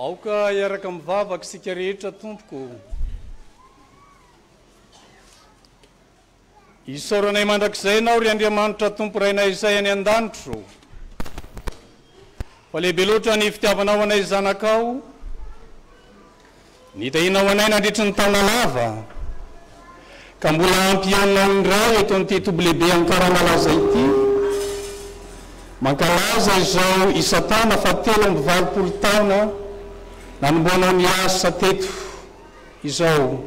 Aoka hiaraka mivavaka isika rehetra tompoko. Isaoranay mandrakizay Ianao ry Andriamanitra Tompo Rainay izay any an-danitro. Fa lehibe loatra ny fitiavanao anay zanakao. Nitahianao anay nandritry ny taona lava, ka mbola hampihaonao indray eto amin'ity toby lehibe Ankaramalaza ity. Mankalaza izao isan-taona fahatelo 83 taona nanombohanao ny asa teto izao.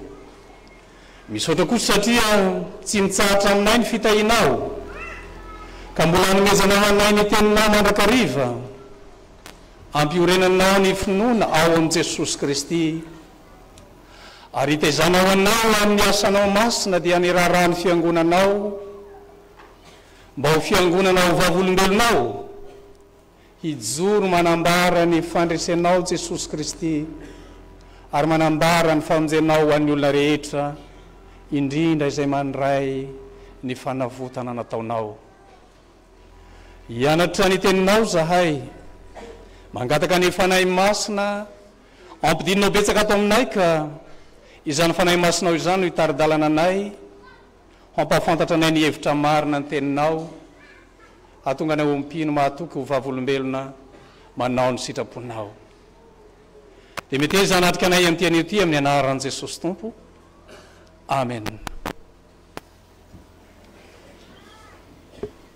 Misaotra kosa satria tsy mitsahatra aminay ny fitahianao, ka mbola anomezanao anay ny teninao mandrakariva. Ampiorenanao ny finoana ao amin'i Jesosy Kristy, ary itaizanao anao amin'ny asanao masina dia ny raharahan'ny Fiangonanao, mba ho Fiangonana ho vavolombelonao, hijoro manambara ny fandresenao Jesosy Kristy, ary manambara ny famonjenao ho an'ny olona rehetra, indrindra izay mandray ny fanavotana nataonao. Hianatra ny Teninao izahay. Mangataka ny Fanahy Masina ampidirinao betsaka ato aminay ka izany Fanahy Masinao izany no hitari-dalana anay, hampahafantatra anay ny hevitra marina ny Teninao, hahatonga anay ho mpino mahatoky ho vavolombelona manao ny sitraponao. Dia meteza hanatrika anay amin'ity anio ity amin'ny anaran'i Jesosy Tompo. Amen.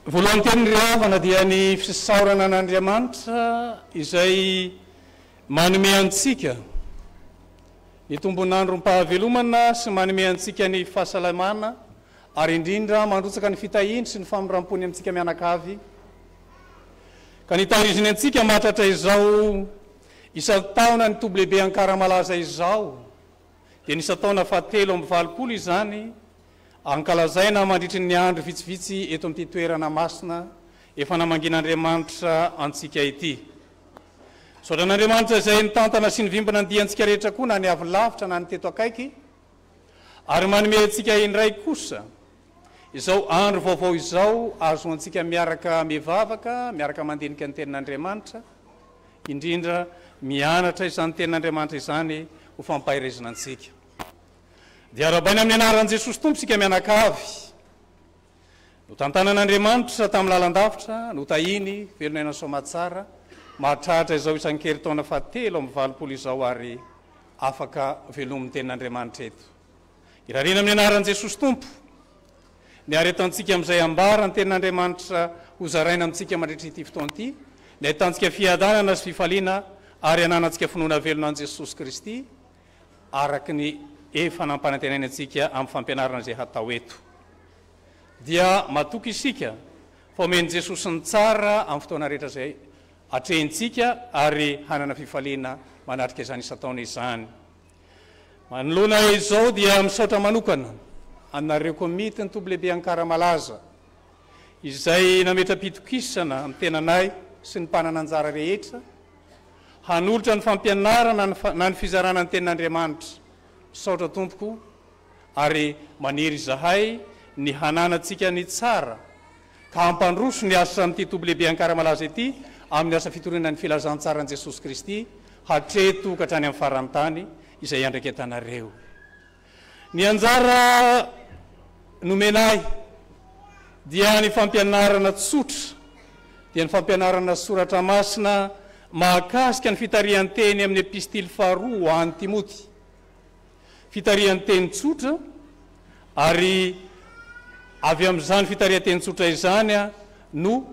Voalohany teny ry havana dia ny fisaorana an'Andriamanitra izay manome antsika ny tombon'androm-pahavelomana sy manome antsika ny fahasalamana ary indrindra mandrotsaka ny fitahiany sy ny famindram-pony amintsika mianakavy ka nitahiriziny antsika mahatratra izao isan-taona ny toby lehibe Ankaramalaza izao dia ny isan-taona fahatelo 83 izany ankalazaina mandritry ny andro vitsivitsy eto amin'ity toerana masina efa namangian'Andriamanitra antsika ity. Misaotra an'Andriamanitra izay nitantana sy nivimbina ny diantsika rehetra koa na ny avy lavitra na ny teto akaiky ary manome antsika indray kosa izao andro vaovao izao ahazoantsika miaraka mivavaka, miaraka mandinika ny tenin'Andriamanitra, indrindra mianatra izany tenin'Andriamanitra izany ho fampaherezana antsika. Dia arahabaina amin'ny anaran'i Jesosy Tompo isika mianakavy. Notantanan'Andriamanitra tamin'ny lalan-davitra, notahiny, velona aina soamatsara, mahatratra izao isan-kerintaona fahatelo 83 izao ary afaka velomin'ny tenin'Andriamanitra eto. Irariana amin'ny anaran'i Jesosy Tompo ny haretantsika amin'izay ambara ny tenin'Andriamanitra hozaraina amintsika mandritra ity fotoana ity, ny ahitantsika fiadanana sy fifaliana ary hananantsika finoana velona an'i Jesosy Kristy araka ny efa nampanantenainy antsika amin'ny fampianarana izay hatao eto. Dia matoky isika fa omen'i Jesosy ny tsara amin'ny fotoana rehetra izay atrehintsika ary hanana fifaliana manatrika izany isan-taona izany. Manoloana izao dia misaotra manokana anareo komity ny Toby Lehibe Ankaramalaza izay nametra-pitokisana amin'ny tenanay sy ny mpanana anjara rehetra hanolotra ny fampianarana na ny fizarana ny tenin'Andriamanitra. Misaotra tompoko ary maniry izahay ny hananantsika ny tsara ka hampandroso ny asa amin'ity Toby Lehibe Ankaramalaza ity amin'ny asa fitoriana ny filazantsaran'i Jesosy Kristy hatreto ka hatrany amin'ny faran'ny tany izay iandraiketanareo. Ny anjara nomena ahy dia ny fampianarana tsotra, dia ny fampianarana soratra masina mahakasika ny fitarihan-teny amin'ny epistily faharoa ho an'i Timoty. Fitarihan-teny tsotra, ary avy amin'izany fitarihan-teny tsotra izany no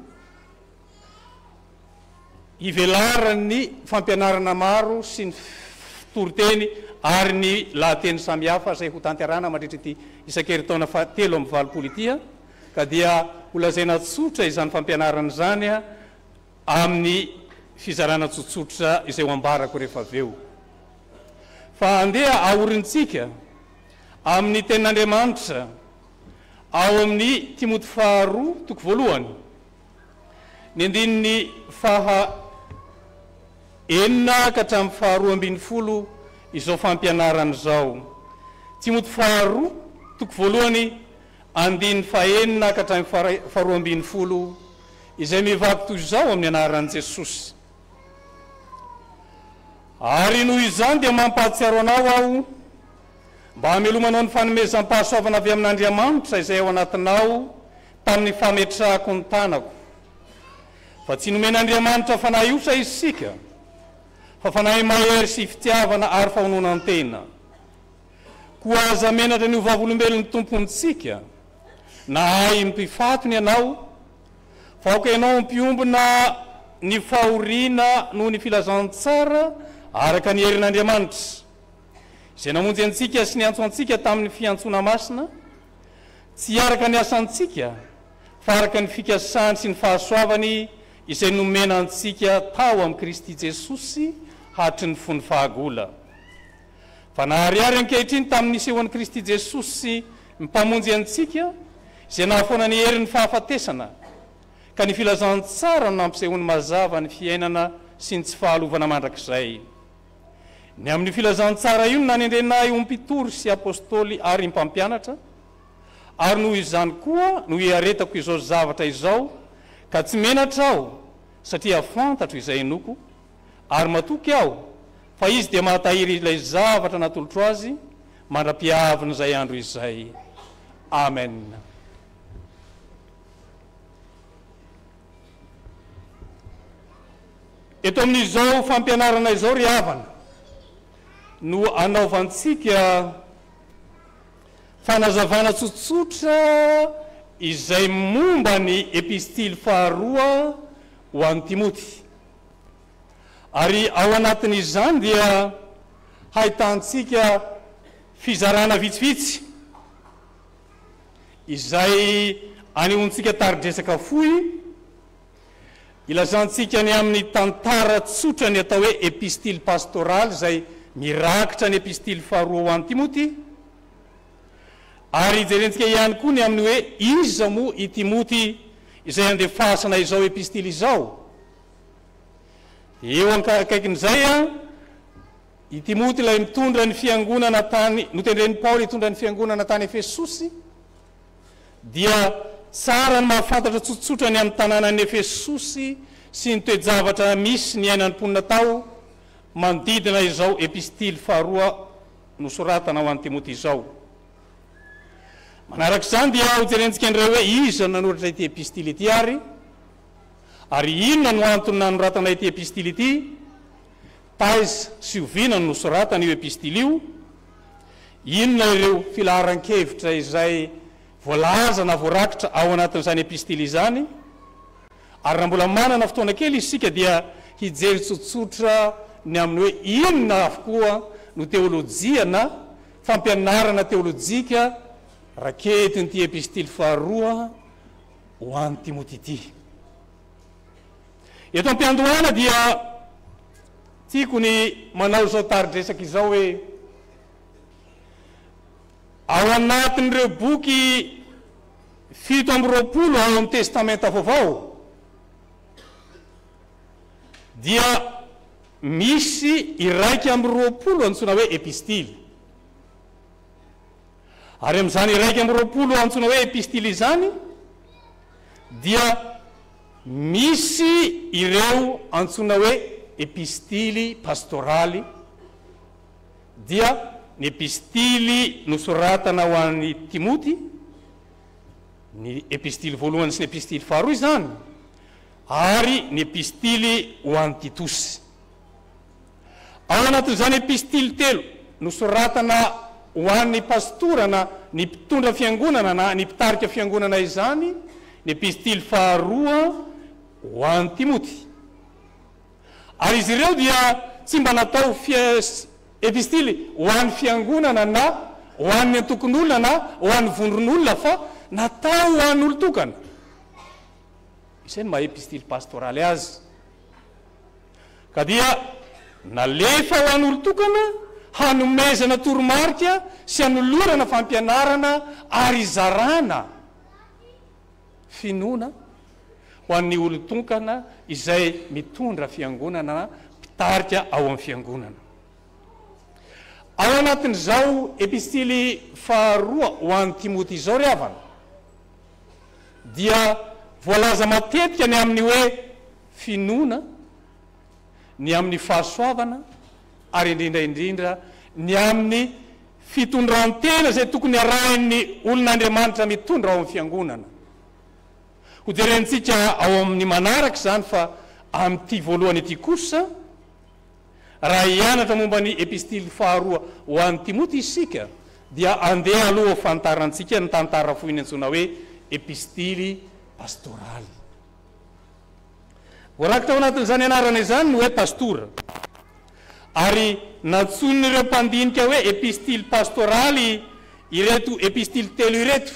ivelaran'ny fampianarana maro sy ny toriteny ary ny lahateny samihafa izay hotanterahana mandritra ity isan-kerintaona fahatelo 83 ity, ka dia holazaina tsotra izany fampianarana izany amin'ny fizarana tsotsotra izay ho ambarako rehefa avy eo. Fa andeha aorintsika amin'ny tenin'Andriamanitra ao amin'ny Timoty faharoa toko voalohany, Ny andininy faha enina ka hatramin'ny faha 12 izao fampianarana izao. Timoty faharoa, toko voalohany, andininy fahenina ka hatramin'ny faha 12, izay mivaky toy izao amin'ny anaran'i Jesosy. Ary noho izany dia mampahatsiaro anao aho mba hamelomanao ny fanomezam-pahasoavana avy amin'Andriamanitra izay ao anatinao tamin'ny fametrahako ny tanako. Fa tsy nomen'Andriamanitra fanahy osa isika, fa fanahy mahery sy fitiavana ary fahononan-tena. Koa aza menatra ny ho vavolombelon'ny Tompontsika, na ahy mpifatony ianao, fa aoka ianao hampiombona ny fahoriana noho ny filazantsara araka ny herin'Andriamanitra, izay namonjy antsika sy niantso antsika tamin'ny fiantsoana masina, tsy araka ny asantsika, fa araka ny fikasany sy ny fahasoavany izay nomena antsika tao amin'i Kristy Jesosy hatry ny fony fahagola. Fa naharihary ankehitriny tamin'ny nisehoan'i Kristy Jesosy Mpamonjy antsika, izay nahafoana ny herin'ny fahafatesana, ka ny filazantsara no nampisehoany mazava ny fiainana sy ny tsy fahalovana mandrakizay. Ny amin'io filazantsara io no nanendrena ahy ho mpitory sy apostoly ary mpampianatra, ary noho izany koa no iaretako izao zavatra izao, ka tsy menatra aho, satria fantatro izay inoako, ary matoky aho fa Izy dia mahatahiry ilay zavatra natolotro Azy mandra-piavin'izay andro izay. Amen. Eto amin'izao fampianarana izao ry havana no anaovantsika fanazavana tsotsotra izay momba ny epistily faharoa ho an'i Timoty. Ary ao anatin'izany dia hahitantsika fizarana vitsivitsy izay anehoantsika tari-dresaka fohy, ilazantsika ny amin'ny tantara tsotra ny atao hoe epistily pastoraly izay mirakitra ny epistily faharoa ho an'i Timoty, ary hijerentsika ihany koa ny amin'ny hoe iza moa i Timoty izay andefasana izao epistily izao. Eo akaikin'izay, i Timoty ilay mitondra ny fiangonana tany, notendren'i Paoly hitondra ny fiangonana tany Efesosy, dia tsara ny mahafantatra tsotsotra ny amin'ny tanànan'i Efesosy sy ny toe-javatra misy niainan'ny mponina tao manodidina izao epistily faharoa nosoratana ho an'i Timoty izao. Manaraka izany dia hojerentsika indray hoe iza no nanoratra ity epistily ity ary Ary inona no antony nanoratana ity epistily ity? Taiza sy oviana no nosoratana io epistily io? Inona ireo filaharan-kevitra izay voalaza na voarakitra ao anatin'izany epistily izany? Ary raha mbola manana fotoana kely isika dia hijery tsotsotra ny amin'ny hoe inona avokoa no teolojia na fampianarana teolojika raketin'ity epistily faharoa ho an'i Timoty ity. Eto am-piandohana dia tiako ny manao izao tari-dresaka izao hoe, ao anatin'ireo boky 27 ao amin'ny Testamenta Vaovao dia misy 21 antsoina hoe epistily. Ary amin'izany 21 antsoina hoe epistily izany dia misy ireo antsoina hoe epistily pastoraly, dia ny epistily nosoratana ho an'i Timoty, ny epistily voalohany sy ny epistily faharoa izany, ary ny epistily ho an'i Titosy. Ao anatin'izany epistily telo nosoratana ho an'ny pastora na ny mpitondra fiangonana na ny mpitarika fiangonana izany ny epistily faharoa ho an'i Timoty. Ary izy ireo dia tsy mba natao epistily ho an'ny fiangonana na ho an'ny antokon'olona na ho an'ny vondron'olona fa natao ho an'olon-tokana. Izay no maha epistily pastoraly azy. Ka dia nalefa ho an'olon-tokana hanomezana toromarika sy hanolorana fampianarana ary hizarana finoana ho an'ny olon-tokana izay mitondra fiangonana na mpitarika ao amin'ny fiangonana. Ao anatin'izao epistily faharoa ho an'i Timoty izao ry havana dia voalaza matetika ny amin'ny hoe finoana, ny amin'ny fahasoavana, ary indrindra indrindra ny amin'ny fitondran-tena izay tokony harahin'ny olon'Andriamanitra mitondra ao amin'ny fiangonana. Hojerentsika ao amin'ny manaraka izany fa amin'ity voalohany ity kosa, raha hianatra momba ny epistily faharoa ho an'i Timoty isika, dia andeha aloha ho fantarantsika ny tantara fohiny antsoina hoe epistily pastoraly. Voarakitra ao anatin'izany anarana izany ny hoe pastora. Ary nantsoin'ireo mpandinika hoe epistily pastoraly ireto epistily telo ireto,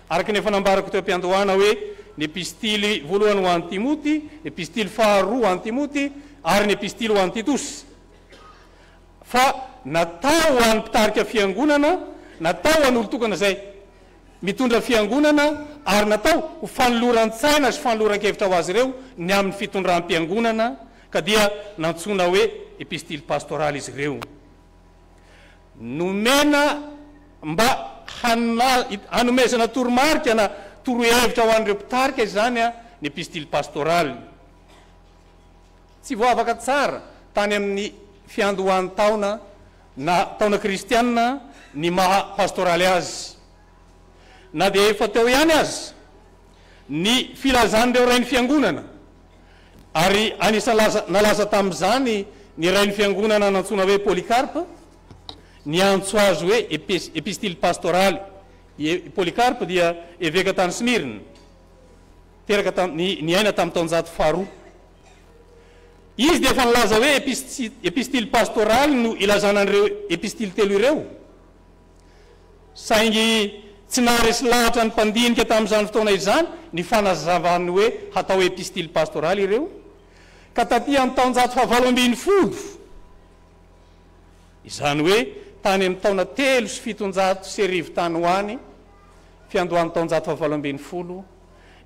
araka ny efa nambarako teo am-piandohana hoe ny epistily voalohany ho an'i Timoty, ny epistily faharoa ho an'i Timoty, ary ny epistily ho an'i Titosy. Fa natao ho an'ny mpitarika fiangonana, natao ho an'olon-tokana izay mitondra fiangonana, ary natao ho fanoloran-tsaina sy fanoloran-kevitra ho azy ireo ny amin'ny fitondram-piangonana, ka dia nantsoina hoe epistily pastoraly izy ireo. Nomena mba hanomezana toromarika na torohevitra ho an'ireo mpitarika izany ny epistily pastoraly. Tsy voavaka tsara tany amin'ny fiandohan'ny taona na taona kristiana ny maha pastoraly azy. Na dia efa teo ihany aza ny filazan'ireo rain'ny fiangonana, ary anisan'ny nalaza tamin'izany ny rain'ny fiangonana nantsoina hoe Polycarpe, niantso azy hoe epistily pastoraly. I Polycarpe dia eveka tany Smyrne, teraka tamin'ny, niaina tamin'ny taonjato faharoa. Izy dia efa nilaza hoe epistily pastoraly no ilazana an'ireo epistily telo ireo. Saingy tsy naharesy lahatra ny mpandinika tamin'izany fotoana izany ny fanazavany hoe hatao epistily pastoraly ireo, ka taty amin'ny taonjato fahavalo ambinifolo, izany hoe tany amin'ny taona 1703 tany ho any, fiandohan'ny taonjato fahavalo ambinifolo,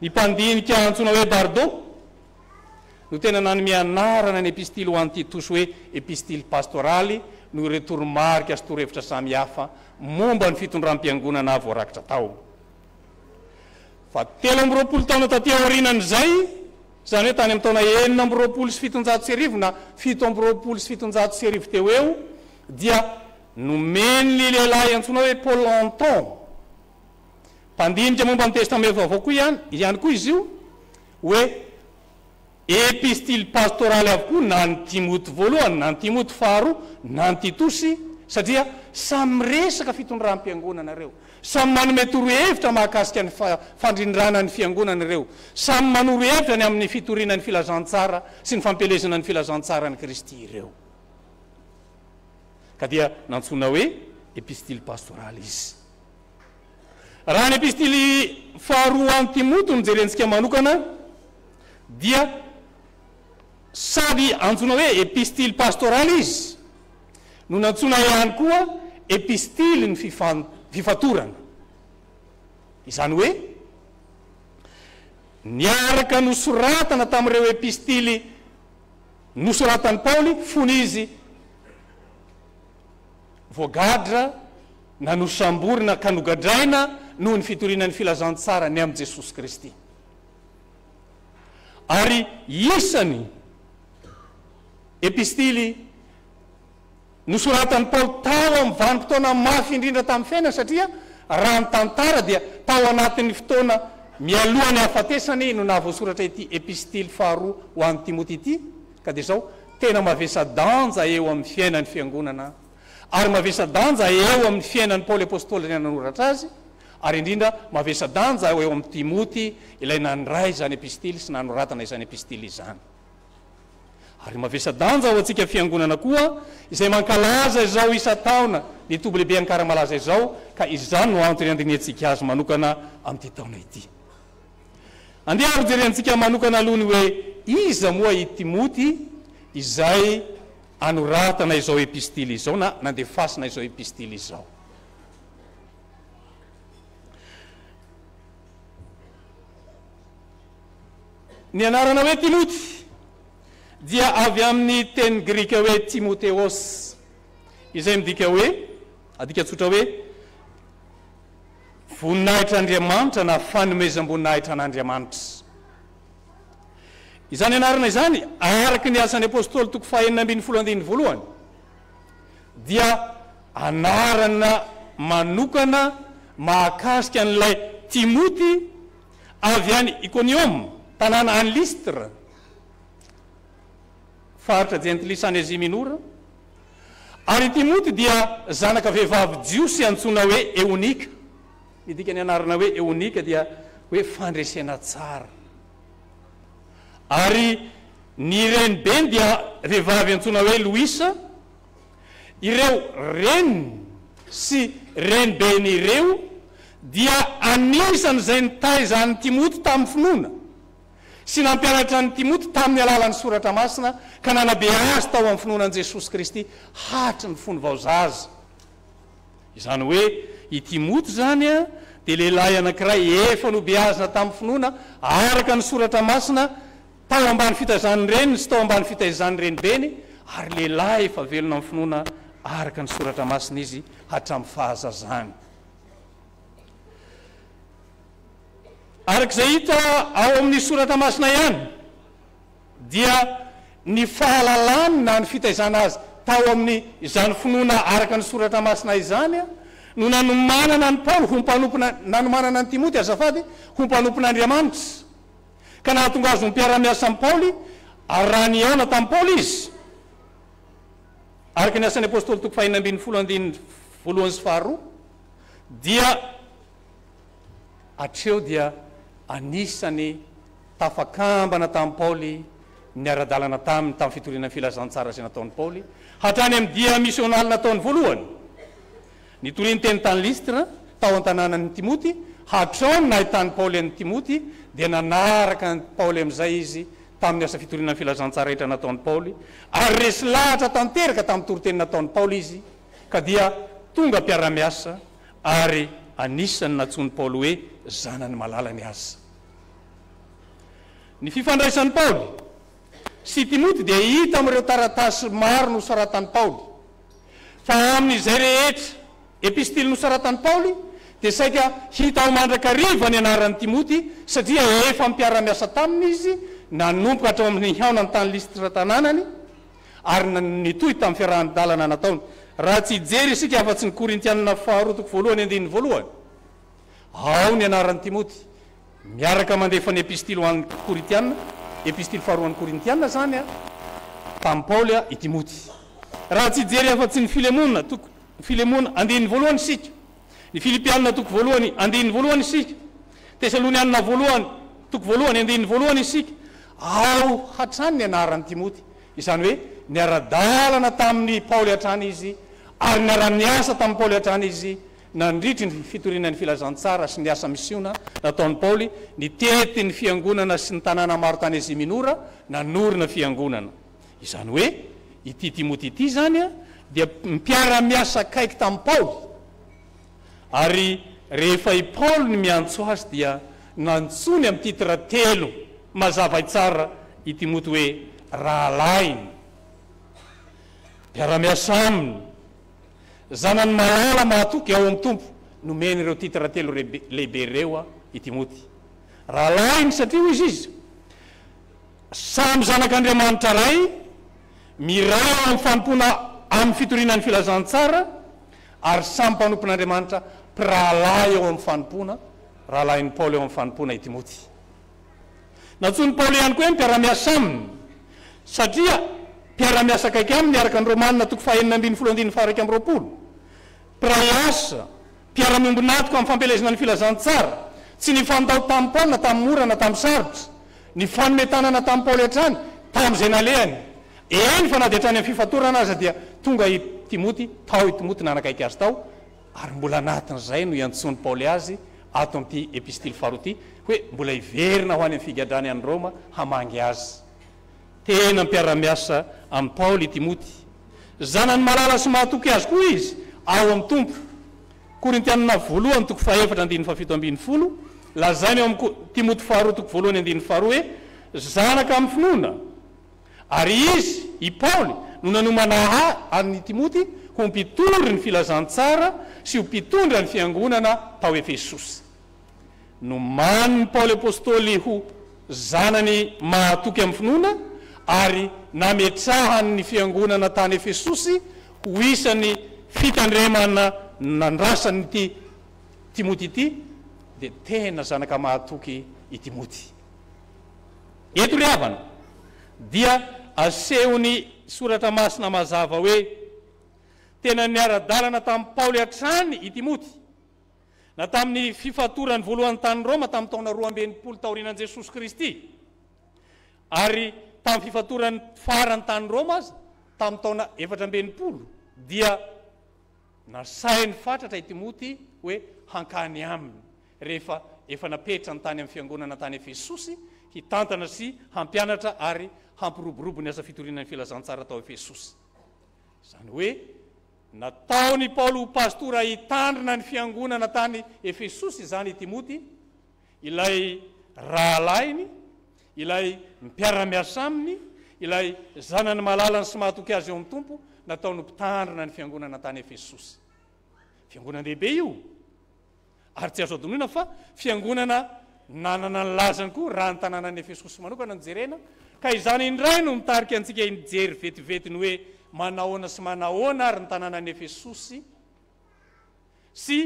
ny mpandinika antsoina hoe Bardot no tena nanome anarana ny epistily ho an'i Titosy hoe epistily pastoraly noho ireo toromarika sy torohevitra samihafa momba ny fitondram-piangonana voarakitra tao. Fa 23 taona taty aorianan'izay, izany hoe tany amin'ny taona 1726 na 1727 teo ho eo, dia nomen'ny lehilahy antsoina hoe Paul Anton, mpandinika momba ny Testamenta Vaovao koa ihany, ihany koa izy io, hoe epistily pastoraly avokoa na ny Timoty voalohany na ny Timoty faharoa na ny Titosy, satria samy miresaka fitondram-piangonana ireo, samy manome torohevitra mahakasika ny fandrindrana ny fiangonana ireo, samy manoro hevitra ny amin'ny fitoriana ny filazantsara sy ny fampielezana ny filazantsaran'i Kristy ireo. Ka dia nantsoina hoe epistily pastoraly izy. Raha ny epistily faharoa ho an'i Timoty no jerentsika manokana dia sady antsoina hoe epistily pastoraly izy no nantsoina ihany koa epistilin'ny fifatorana. Izany hoe niaraka nosoratana tamin'ireo epistily nosoratan'i Paoly fony izy voagadra na nosamborina ka nogadraina noho ny fitoriana ny filazantsara ny amin'i Jesosy Kristy. Ary isany epistily nosoratan'i Paoly tao amin'ny vanim-potoana mafy indrindra tamin'ny fiainany satria raha ny tantara dia tao anatin'ny fotoana mialoha ny hahafatesany no nahavoasoratra ity epistily faharoa ho an'i Timoty ity ka dia izao tena mavesa-danja eo amin'ny fiainan'ny fiangonana ary mavesa-danja eo amin'ny fiainan'i Paoly Apostoly izay nanoratra azy, ary indrindra mavesa-danja eo amin'i Timoty ilay nandray izany epistily sy nanoratana izany epistily izany. Ary mavesa-danja ho antsika fiangonana koa izay mankalaza izao isan-taona ny Toby Lehibe Ankaramalaza izao, ka izany no antony andinihantsika azy manokana amin'ity taona ity. Andeha ary hojerentsika manokana aloha ny hoe iza moa i Timoty izay anoratana izao epistily izao na nandefasina izao epistily izao. Ny anarana hoe Timoty dia avy amin'ny teny grika hoe Timoteos, izay midika hoe, adika tsotra hoe, voninahitr'Andriamanitra na fanomezam-boninahitra an'Andriamanitra. Izany anarana izany, araka ny Asan'ny Apostoly toko fahenina ambin'ny folo andininy voalohany. dia anarana manokana mahakasika an'ilay Timoty avy any Ikonioma, tanàna any Lystra, faritra jentilisa any Azia Minora. Ary i Timoty dia zanaka vehivavy jiosy antsoina hoe Eonika. Ny dikan'ny anarana hoe Eonika dia hoe fandresena tsara. Ary ny renibeny dia vehivavy antsoina hoe Loisa. Ireo reniny sy renibeny ireo dia anisan'izay nitaiza an'i Timoty tamin'ny finoana sy nampianatra an'i Timoty tamin'ny alalan'ny Soratra Masina ka nanabe azy tao amin'ny finoana an'i Jesosy Kristy hatry ny fony vao zaza. Izany hoe i Timoty izany dia lehilahy anankiray efa nobeazina tamin'ny finoana araka ny Soratra Masina tao ambany fitaizan'ny reniny sy tao ambany fitaizan'ny renibeny, ary lehilahy efa velona amin'ny finoana araka ny Soratra Masina izy hatramin'ny fahazazany. Araka izay hita ao amin'ny Soratra Masina ihany, dia ny fahalalany na ny fitaizana azy tao amin'ny izany finoana araka ny Soratra Masina izany no nanomanana an'i Paoly ho mpanompona, nanomanana an'i Timoty, azafady, ho mpanompon'Andriamanitra, ka nahatonga azy ho mpiara-miasa amin'i Paoly, ary raha nihaona tamin'i Paoly izy, araka ny Asan'ny Apostoly toko fahenina ambinifolo andininy voalohany sy faharoa, dia hatreo dia anisany tafakambana tamin'i Paoly niara-dalana taminy tamin'ny fitoriana ny filazantsara izay nataon'i Paoly, hatrany amin'ny dia misionaly nataony voalohany. Nitoriany teny tany Lystra, tao an-tanànan'i Timoty, hatrao ny nahitan'i Paoly an'i Timoty, dia nanaraka an'i Paoly amin'izay izy tamin'ny asa fitoriana ny filazantsara rehetra nataon'i Paoly, ary resy lahatra tanteraka tamin'ny toriteny nataon'i Paoly izy, ka dia tonga mpiara-miasa ary anisan'ny nantsoin'i Paoly hoe zanany malalany aza. Ny fifandraisan'i Paoly sy Timoty dia hita amin'ireo taratasy maro nosoratan'i Paoly. Fa amin'izay rehetra epistily nosoratan'i Paoly dia saika hita ao mandrakariva ny anaran'i Timoty satria efa mpiara-miasa taminy izy nanomboka hatrao amin'ny nihaonany tany Lystra tanànany ary nitohy tamin'ny fiarahan-dalana nataony. Raha tsy hijery isika afa-tsy ny Korintianina faharoa toko voalohany andininy voalohany, ao ny anaran'i Timoty. Miaraka mandefa ny epistily ho an'ny Korintiana, epistily faharoan'ny Korintiana izany a, tamin'i Paoly i Timoty. Raha tsy hijery afa-tsy ny Filemona, toko, Filemona, andininy voalohany isika, ny Filipiana toko voalohany, andininy voalohany isika, Tesalonianina voalohany, toko voalohany, andininy voalohany isika, ao hatrany ny anaran'i Timoty. Izany hoe niara-dalana tamin'i Paoly hatrany izy, ary niara-niasa tamin'i Paoly hatrany izy, Nandritry ny fitoriana ny filazantsara sy ny asa misiona nataon'i Paoly, nitety ny fiangonana sy ny tanàna maro tany Azia Minora, nanorina fiangonana. Izany hoe, ity Timoty ity izany dia mpiara-miasa akaiky tamin'i Paoly. Ary rehefa i Paoly no miantso azy dia nantsoiny amin'ny titre telo mazava tsara i Timoty hoe rahalahiny, mpiara-miasa aminy. Zanany malala mahatoky ao amin'ny Tompo. Nomeny ireo titre telo lehibe ireo i Timoty. Rahalahiny satria hoy izy, samy zanak'Andriamanitra Ray, miray ao amin'ny fanompoana amin'ny fitoriana ny filazantsara, ary samy mpanompon'Andriamanitra, mpirahalahy ao amin'ny fanompoana, rahalahin'i Paoly ao amin'ny fanompoana i Timoty. Nantsoin'i Paoly ihany koa hoe mpiara-miasa aminy, satria mpiara-miasa akaiky aminy araka ny Romana toko fahenina ambinifolo andininy faha-21. Mpiray asa, mpiara-miombon'antoka amin'ny fampielezana ny filazantsara, tsy nifandao tamin'i Paoly na tamin'ny mora na tamin'ny sarotra, nifanome tanana tamin'i Paoly hatrany tamin'izay nalehany. Eny fa na dia hatrany amin'ny fifatorana aza dia tonga i Timoty, tao i Timoty nanakaiky azy tao, Ary mbola anatin'izay no iantsoan'i Paoly azy ato amin'ity epistily faharoa ity, hoe mbola hiverina ho any amin'ny figadrany any Roma hamangy azy. Tena mpiara-miasa amin'i Paoly i Timoty. Zanany malala sy mahatoky azy koa izy ao amin'ny Tompo. Korintianina voalohany toko fahefatra andininy fahafito ambinifolo, lazainy ao amin'ny Timoty faharoa toko voalohany andininy faharoa hoe, Zanaka amin'ny finoana. Ary izy, i Paoly, no nanomana ahy an'i Timoty ho mpitory ny filazantsara sy ho mpitondra ny fiangonana tao Efesosy. Nomanin'i Paoly apostoly ho zanany mahatoky amin'ny finoana ary nametrahany ny fiangonana tany Efesosy ho isan'ny fitandremana nandrasan'ity Timoty ity, dia tena zanaka mahatoky i Timoty. Eto ry havana, dia asehon'ny Soratra Masina mazava hoe tena niara-dalana tamin'i Paoly hatrany i Timoty, na tamin'ny fifatorany voalohany tany Roma tamin'ny taona 62 taorianan'i Jesosy Kristy, ary tamin'ny fifatorany farany tany Roma aza tamin'ny taona 64, dia nasainy fatratra i Timoty hoe hankany aminy rehefa efa napetrany tany amin'ny fiangonana tany Efesosy hitantana sy hampianatra ary hampiroborobo ny asa fitoriana ny filazantsara tao Efesosy. Izany hoe nataon'i Paoly ho pastora hitandrina ny fiangonana tany Efesosy izany i Timoty, ilay rahalahiny, ilay mpiara-miasa aminy, ilay zanany malalany sy mahatoky azy eo amin'ny Tompo, nataony ho mpitandrina ny fiangonana tany Efesosy. Fiangonan-dehibe io, ary tsy azo adinoina fa fiangonana nanana ny lazany koa raha ny tanànan'i Efesosy manokana no jerena, ka izany indray no mitarika antsika hijery vetivety ny hoe manahoana sy manahoana ary ny tanànan'i Efesosy sy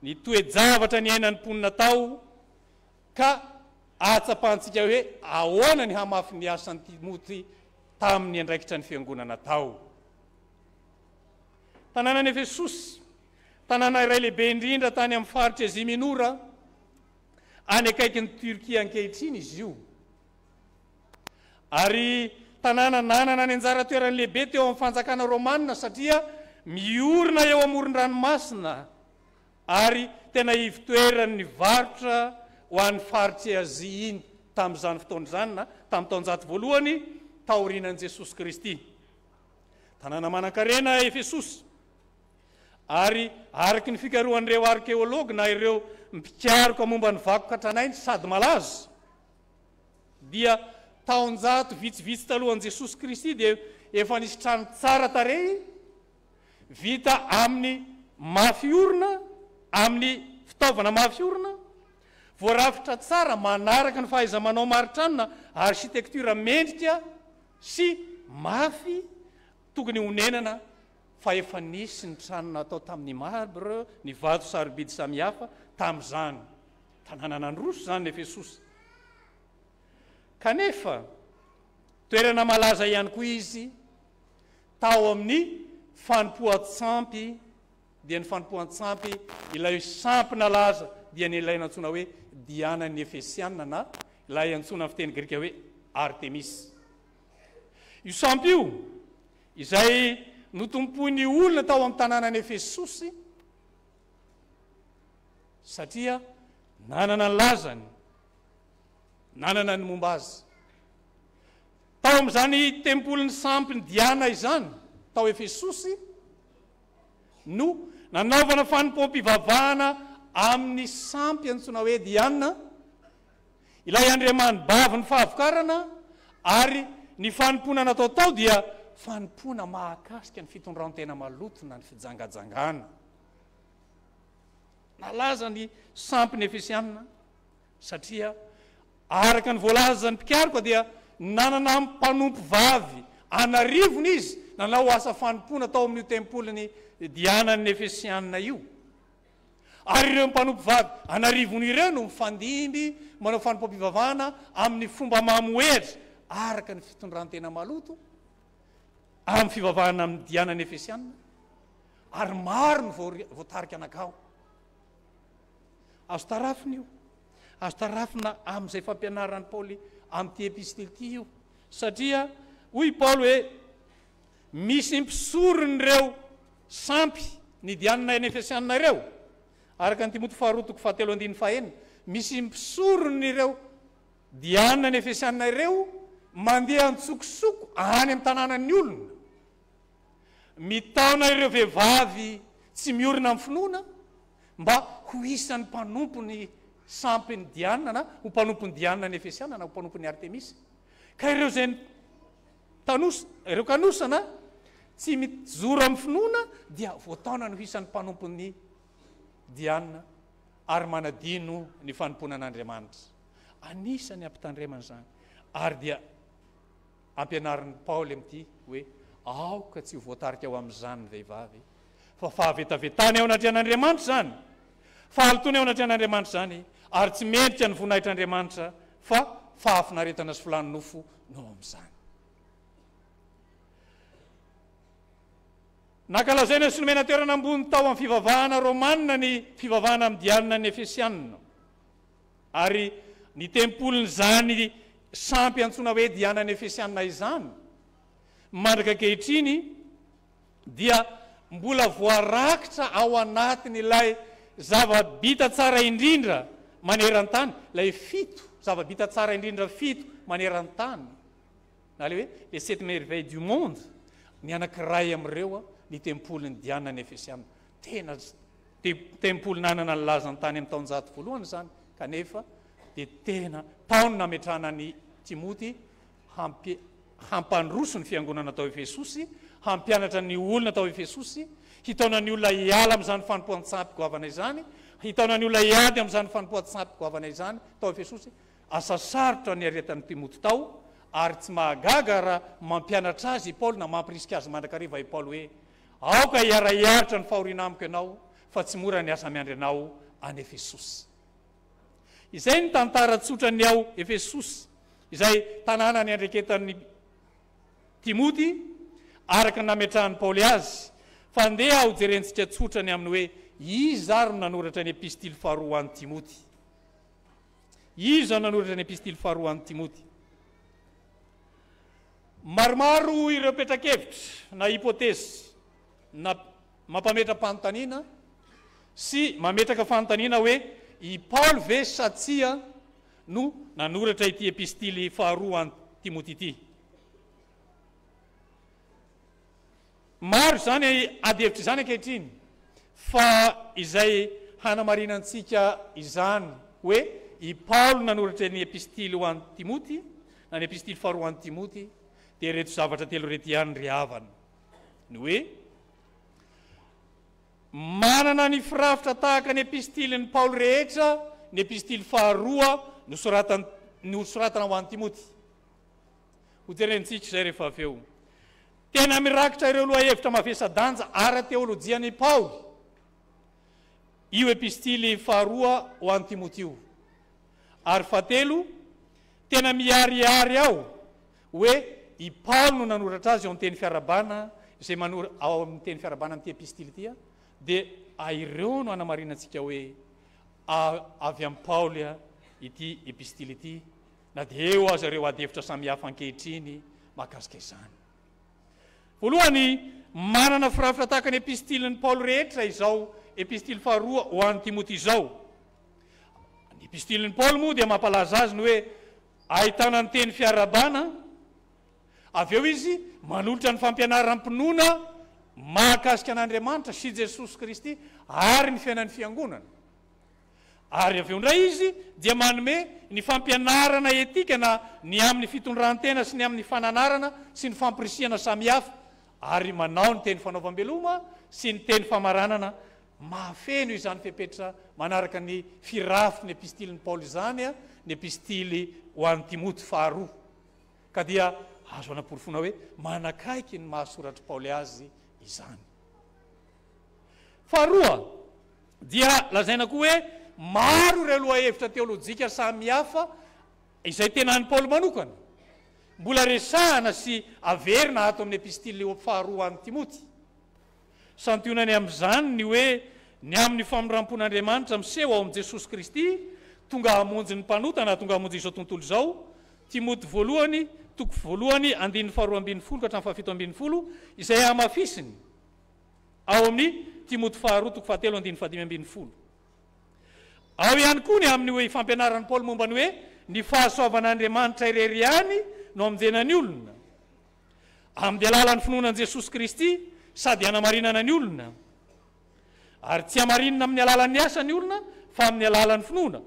ny toe-javatra niainan'ny mponina tao, ka ahatsapantsika hoe ahoana ny hamafin'ny asan'i Timoty tamin'ny andraikitra ny fiangonana tao. Tanànan'i Efesosy, tanàna iray lehibe indrindra tany amin'ny faritr'i Azia Minora, any akaikin'i Turquie ankehitriny izy io. Ary tanàna nanana ny anjara toerany lehibe teo amin'ny fanjakana romanina satria miorina eo amoron-dranomasina ary tena ivotoeran'ny varotra ho an'ny faritr'i Azia iny tamin'izany fotoana izany na tamin'ny taonjato voalohany taorianan'i Jesosy Kristy. Tanàna manankarena Efesosy, ary araka ny fikarohan'ireo arkeology na ireo mpikaroka momba ny vakoka tranainy sady malaza, dia taonjato vitsivitsy talohan'i Jesosy Kristy dia efa nisy trano tsara tarehy vita amin'ny mafy orina, amin'ny fitaovana mafy orina, voarafitra tsara manaraka ny fahaiza-manao marin-trano na architecture mendrika sy mafy tokony honenana fa efa nisy ny trano natao tamin'ny marbre, ny vato sarobidy samihafa tamin'izany. Tanàna nandroso izany Efesosy. Kanefa, toerana malaza ihany koa izy tao amin'ny fanompoan-tsampy, dia ny fanompoan-tsampy, ilay sampy nalaza dia ny ilay nantsoina hoe Dianan'ny Efesiana na ilay antsoina amin'ny fiteny grika hoe Artemis. Io sampy io, izay notompoin'ny olona tao amin'ny tanànan'i Efesosy, satria nanana ny lazany, nanana ny momba azy. Tao amin'izany tempolin'ny sampin'i Diana izany, tao Efesosy, no nanaovana fanompoam-pivavahana amin'ny sampy antsoina hoe Diana, ilay andriamani-bavin'ny fahavokarana, ary ny fanompoana natao tao dia fanompoana mahakasika ny fitondran-tena maloto na ny fijangajangana. Nalaza ny sampin'ny Efesianina satria araka ny voalazan'ny mpikaroka dia nanana mpanompo vavy an'arivony izy nanao asa fanompoana tao amin'io tempolin'i Dianan'ny Efesianina io. Ary ireo mpanompo vavy an'arivony ireo no mifandimby manao fanompoam-pivavahana amin'ny fomba mamohehatra araka ny fitondran-tena maloto amin'ny fivavahana amin'ny Dianan'ny Efesianina. Ary maro no voatarika nankao. Azo tarafina io. Azo tarafina amin'izay fampianaran'i Paoly amin'ity epistily ity io. Satria hoy i Paoly hoe misy mpisoron'ireo sampy nidianina eny Efesianina ireo. Araka ny Timoty faharoa toko fahatelo andininy fahenina, misy mpisoron'ireo Diana ny Efesianina ireo mandeha an-tsokosoko any amin'ny tanànan'ny olona. Mitaona ireo vehivavy tsy miorina amin'ny finoana mba ho isan'ny mpanompon'ny sampin'i Diana na ho mpanompon'i Diana ny Efesiana na ho mpanompon'i Artemisy. Ka ireo izay tanosa, ireo kanosa na tsy mijoro amin'ny finoana dia voataona ny ho isan'ny mpanompon'i Diana ary manadino ny fanompoana an'Andriamanitra. Anisan'ny ampitandremana izany ary dia Ampianarin'i Paoly amin'ity hoe, Aoka tsy ho voatarika ho amin'izany ny vehivavy, fa fahavetavetana eo anatrehan'Andriamanitra izany, fahalotoana eo anatrehan'Andriamanitra izany, ary tsy mendrika ny voninahitr'Andriamanitra, fa fahafinaretana sy filàn'ny nofo no ao amin'izany. Nankalazaina sy nomena toerana ambony tao amin'ny fivavahana romanina ny fivavahana amin'i Diana ny Efesianina. Ary ny tempolin'izany sampy antsoina hoe Diana ny Efesianina izany, mandraka ankehitriny, dia mbola voarakitra ao anatin'ilay zava-bita tsara indrindra maneran-tany, ilay fito, zava-bita tsara indrindra fito maneran-tany. Na ilay hoe les sept merveilles du monde, ny anankiray amin'ireo ny tempolin'i Diana any Efesiana. Tena tempoly nanana ny lazany tany amin'ny taonjato voalohany izany, kanefa dia tena tao no nametrahana an'i Timoty hampi, hampandroso ny fiangonana tao Efesosy, hampianatra ny olona tao Efesosy, hitaona ny olona hiala amin'izany fanompoan-tsampy goavana izany, hitaona ny olona hiady amin'izany fanompoan-tsampy goavana izany tao Efesosy. Asa sarotra niaretan'i Timoty tao, ary tsy mahagaga raha mampianatra azy i Paoly na mampirisika azy mandrakariva i Paoly hoe, Aoka hiara-hiaritra ny fahoriana amiko ianao, fa tsy mora ny asa miandry anao any Efesosy. Izay ny tantara tsotra ny ao Efesosy, izay tanàna niandreketan'i Timoty, araka ny nametrahan'i Paoly azy. Fa ndeha hojerentsika tsotra ny amin'ny hoe iza ary no nanoratra ny epistily faharoa ho an'i Timoty. Iza no nanoratra ny epistily faharoa an'i Timoty? Maromaro ireo petra-kevitra na hypothèse na mampametra-panontaniana sy mametraka fanontaniana hoe i Paoly ve sa tsia no nanoratra ity epistily faharoa an'i Timoty ity. Maro izany adihevitra izany ankehitriny, fa izay hanamarinantsika izany hoe i Paoly nanoratra ny epistily ho an'i Timoty, na ny epistily faharoa ho an'i Timoty, dia ireto zavatra telo ireto ihany ry havana. Ny hoe, manana ny firafitra tahaka ny epistilin'i Paoly rehetra ny epistily faharoa nosoratana ho an'i Timoty. Hojerentsika izay rehefa avy eo. Tena mirakitra ireo lohahevitra mavesa-danja ara-teolojian'i Paoly io epistily faharoa ho an'i Timoty io. Ary fahatelo, tena miharihary ao hoe i Paoly no nanoratra azy ao amin'ny teny fiarahabana izay manor ao amin'ny teny fiarahabana amin'ity epistily ity, dia ireo no anamarinantsika hoe avy amin'i Paoly ity epistily ity. na dia eo aza ireo adihevitra samihafa ankehitriny mahakasika izany. Voalohany, manana firafitra tahaka ny epistilin'i Paoly rehetra izao epistily faharoa ho an'i Timoty izao. Ny epistilin'i Paoly moa dia mampalaza azy ny hoe ahitana ny teny fiarahabana, avy eo izy manolotra ny fampianaram-pinoana mahakasika an'Andriamanitra sy Jesosy Kristy ary ny fiainan'ny fiangonana. Ary avy eo indray izy dia manome ny fampianarana etika na ny amin'ny fitondran-tena sy ny amin'ny fananarana sy ny fampirisihana samihafa, ary manao ny teny fanaovam-beloma sy ny teny famaranana mahafeno izany fepetra manaraka ny firafitry ny epistilin'i Paoly izany ny epistily ho an'i Timoty faharoa. Ka dia azo anaporofoana hoe manakaiky ny maha-soratr'i Paoly azy izany. Faharoa, dia lazaina koa hoe maro ireo lohahevitra teolojika samihafa izay tena an'i Paoly manokana, mbola resahana sy averina ato amin'ny epistily faharoa ho an'i Timoty. Santionany amin'izany ny hoe ny amin'ny famindram-pon'Andriamanitra miseho ao amin'i Jesosy Kristy, tonga hamonjy ny mpanota na tonga hamonjy izao tontolo izao, Timoty voalohany, toko voalohany, andininy faharoa ambin'ny folo ka hatramin'ny fahafito ambin'ny folo, izay hamafisiny. Ao amin'ny Timoty faharoa toko fahatelo andininy fahadimy ambin'ny folo. Ao ihany koa ny amin'ny hoe fampianaran'i Paoly momba ny hoe ny fahasoavan'Andriamanitra irery ihany no hamonjena ny olona. Amin'ny alalan'ny finoana an'i Jesosy Kristy sady hanamarinana ny olona. Ary tsy hamarinina amin'ny alalan'ny asa ny olona fa amin'ny alalan'ny finoana.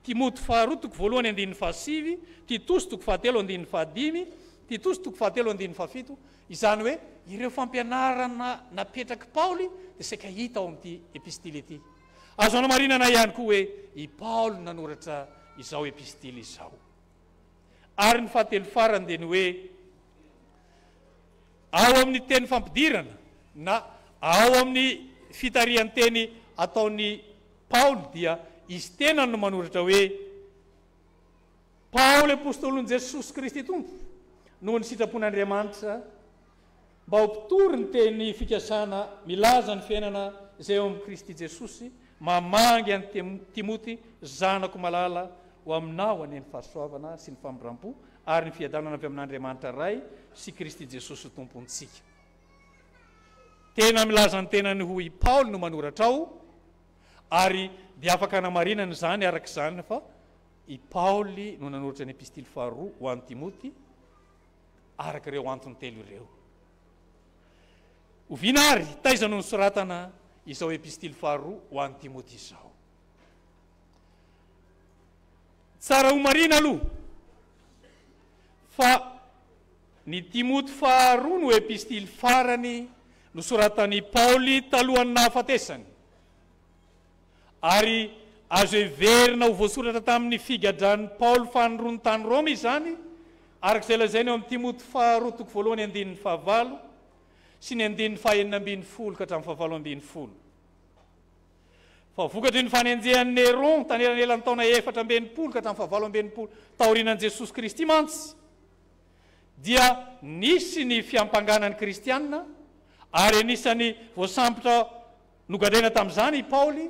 Timoty faharoa toko voalohany andininy fahasivy, Titosy toko fahatelo andininy fahadimy, Titosy toko fahatelo andininy fahafito, Izany hoe ireo fampianarana napetrak'i Paoly dia saika hita ao amin'ity epistily ity. Azo anamarinana ihany koa hoe i Paoly no nanoratra izao epistily izao. Ary ny fahatelo farany dia ny hoe. Ao amin'ny teny fampidirana na ao amin'ny fitarihan-teny ataon'i Paoly dia izy tenany no manoratra hoe, Paoly apostolin'i Jesosy Kristy Tompo, noho ny sitrapon'Andriamanitra, mba ho mpitory ny teny fikasana milaza ny fiainana izay ao amin'i Kristy Jesosy, mamangy an'i Timoty zanako malala, ho aminao anie ny fahasoavana sy ny famindram-po ary ny fiadanana avy amin'Andriamanitra Ray sy Kristy Jesosy Tompontsika. Tena milaza ny tenany ho i Paoly no manoratra ao, ary dia afaka anamarinana izany araka izany fa i Paoly no nanoratra ny epistily faharoa ho an'i Timoty araka ireo antony telo ireo. Oviana ary taiza no nosoratana izao epistily faharoa ho an'i Timoty izao? Tsara ho marina aloha fa ny Timoty faharoa no epistily farany nosoratan'i Paoly talohan'ny nahafatesany, ary azo heverina ho voasoratra tamin'ny figadran'i Paoly fanindroany tany Roma izany, araka izay lazainy ao amin'ny Timoty faharoa toko voalohany andininy fahavalo sy ny andininy fahenina ambinifolo ka hatramin'ny fahavalo ambinifolo. Fa vokatry ny fanenjehan'i Néron tanelanelan'ny taona 64 ka hatramin'ny fahavalo 68 taorianan'i Jesosy Kristy mantsy, dia nisy ny fiampangana ny Kristiana, ary anisan'ny voasambotra nogadraina tamin'izany i Paoly,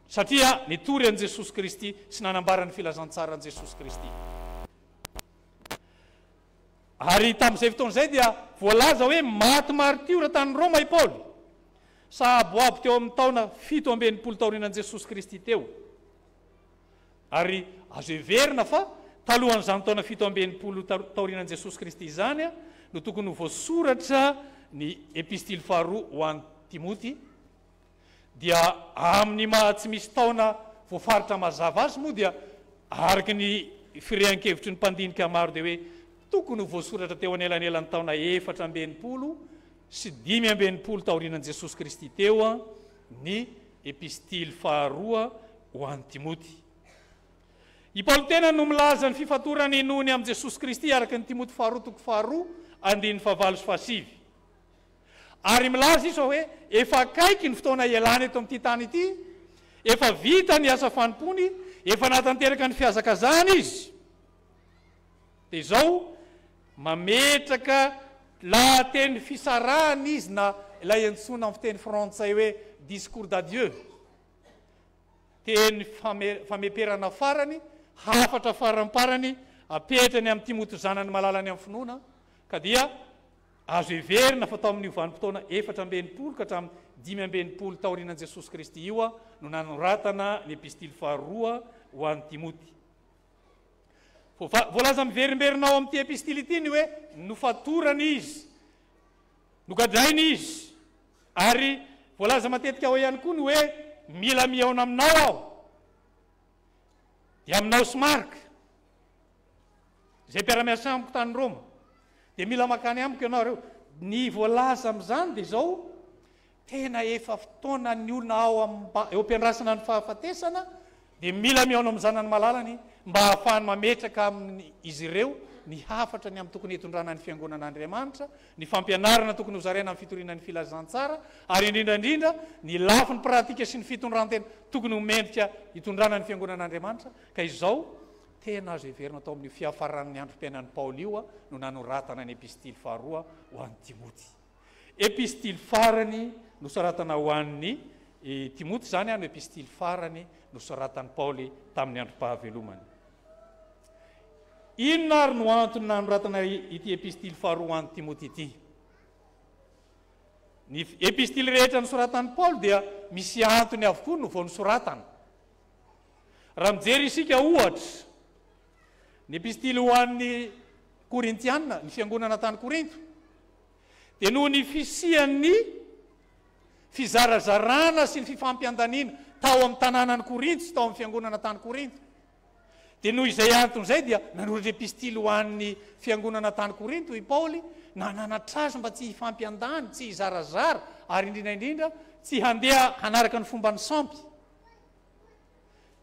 satria nitory an'i Jesosy Kristy sy nanambara ny filazantsaran'i Jesosy Kristy. Ary tamin'izay fotoana izay dia voalaza hoe maty maritiora tany Roma i Paoly, sahaboabo teo amin'ny taona 67 taorianan'i Jesosy Kristy teo. Ary azo heverina fa talohan'izany taona 67 taorianan'i Jesosy Kristy izany no tokony ho voasoratra ny epistily faharoa ho an'i Timoty, dia amin'ny maha tsy misy taona voafaritra mazava azy moa dia araka ny firehan-kevitry ny mpandinika maro dia hoe tokony ho voasoratra teo anelanelan'ny taona 64 sy 65 taorianan'i Jesosy Kristy teo ny epistily faharoa ho an'i Timoty. I Paoly tenany no milaza ny fifatorany noho ny amin'i Jesosy Kristy araka ny Timoty faharoa toko faharoa andininy fahavalo sy fahasivy. Ary milaza izy fa hoe efa akaiky ny fotoana hialany eto amin'ity tany ity, efa vita ny asa fanompoany, efa nahatanteraka ny fihazakazahany izy. Dia izao, mametraka lahateny fisarahana izy na ilay antsoina amin'ny fiteny frantsay hoe discours d'adieu. Teny fameperana farany, hafatra faramparany apetrany amin'i Timoty zanany malalany amin'ny finoana, ka dia Azo heverina fa tao amin'io vanim-potoana 64 ka hatramin'ny 65 taorianan'i Jesosy Kristy io no nanoratana ny epistily faharoa ho an'i Timoty. Voalaza miverimberina ao amin'ity epistily ity ny hoe nofatorana izy, nogadraina izy, ary voalaza matetika ao ihany koa ny hoe mila mihaona aminao aho, dia aminao sy Marka. Izay mpiara-miasa amiko tany Roma, dia mila mankany amiko ianareo. Ny voalaza amin'izany dia izao, tena efa fotoanan'ny olona ao am-, eo am-piandrasana ny fahafatesana, dia mila mihaona amin'ny zanany malalany mba hahafahany mametraka amin'izy ireo ny hafatra ny amin'ny tokony hitondrana ny fiangonan'Andriamanitra, ny fampianarana tokony hozaraina amin'ny fitoriana ny filazantsara, ary indrindra indrindra ny lafiny pratika sy ny fitondrantena tokony ho mendrika hitondrana ny fiangonan'Andriamanitra. Ka izao, Tena azo heverina tao amin'io fiafaran'ny androm-piainan'i Paoly io no nanoratana ny epistily faharoa ho an'i Timoty. Epistily farany nosoratana ho an'i Timoty izany no epistily farany nosoratan'i Paoly tamin'ny androm-pahavelomany. Inona ary no antony nanoratana ity epistily faharoa ho an'i Timoty ity? Ny epistily rehetra nosoratan'i Paoly dia misy antony avokoa no vao nosoratana. Raha mijery isika ohatra ny epistily ho an'ny Korintiana, ny fiangonana tany Korinto, dia noho ny fisian'ny fizarazarana sy ny fifampiandaniana tao amin'ny tanànan'i Korinto sy tao amin'ny fiangonana tany Korinto. Dia noho izay antony izay dia nanoratra epistily ho an'ny fiangonana tany Korinto i Paoly, nananatra azy mba tsy hifampiandany, tsy hizarazara, ary indrindra indrindra tsy handeha hanaraka ny fomban'ny sampy.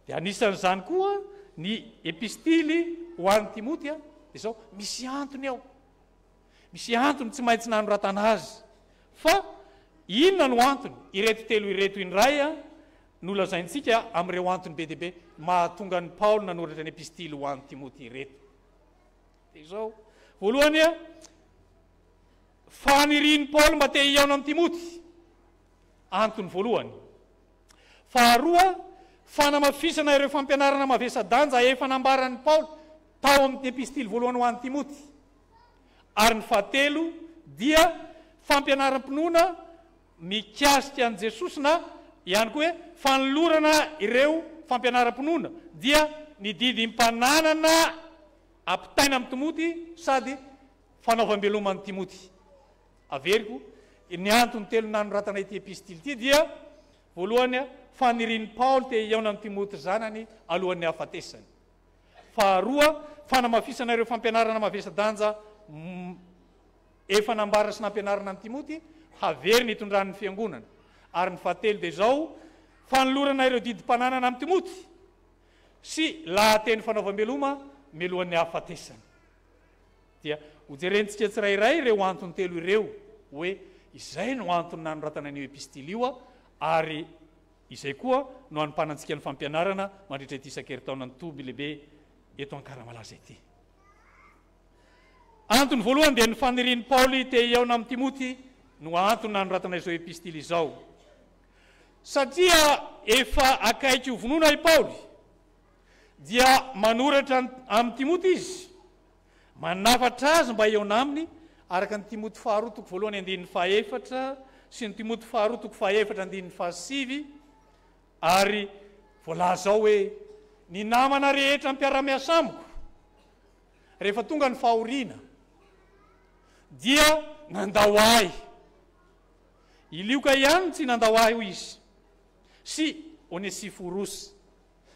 Dia anisan'izany koa ny epistily ho an'i Timoty, dia izao, misy antony ao. Misy antony tsy maintsy nanoratana azy. Fa inona no antony? Ireto telo ireto indray no lazaintsika amin'ireo antony be dia be mahatonga an'i Paoly nanoratra ny epistily ho an'i Timoty ireto. Dia izao, voalohany, fanirian'i Paoly mba te hihaona amin'i Timoty. Antony voalohany. Faharoa, fanamafisana ireo fampianarana mavesa-danja efa nambaran'i Paoly tao amin'ny epistily voalohany ho an'i Timoty. Ary ny fahatelo dia fampianaram-pinoana mikasika an'i Jesosy na ihany koa hoe fanolorana ireo fampianaram-pinoana dia ny didim-pananana ampitaina amin'i Timoty sady fanaovam-beloma an'i Timoty. Averiko, ny antony telo nanoratana ity epistily ity dia, voalohany, fanirian'i Paoly te hihaona amin'i Timoty zanany alohan'ny hahafatesany. Faharoa, fanamafisana ireo fampianarana mavesa-danja efa nambara sy nampianarina an'i Timoty, haveriny hitondrany ny fiangonana. Ary ny fahatelo dia izao, fanolorana ireo didim-pananana amin'i Timoty sy lahateny fanaovam-beloma mialohan'ny hahafatesany. Dia hojerentsika tsirairay ireo antony telo ireo, hoe izay no antony nanoratana an'io epistily io ary izay koa no hanompanantsika ny fampianarana mandritra ity isan-kerintaonan'ny toby lehibe eto Ankaramalaza ity. Antony voalohany dia ny fanirian'i Paoly te hihaona amin'i Timoty no antony nanoratana izao epistily izao. Satria efa akaiky hovonoina i Paoly, dia manoratra amin'i Timoty izy, manafatra azy mba hihaona aminy, araka ny Timoty faharoa toko voalohany andininy fahaefatra sy ny Timoty faharoa toko fahaefatra andininy fahasivy, ary voalaza ao hoe, Ny namana rehetra mpiara-miasa amiko, rehefa tonga ny fahoriana, dia nandao ahy. I Lioka ihany no tsy nandao ahy, hoy izy, sy Onesiforosy.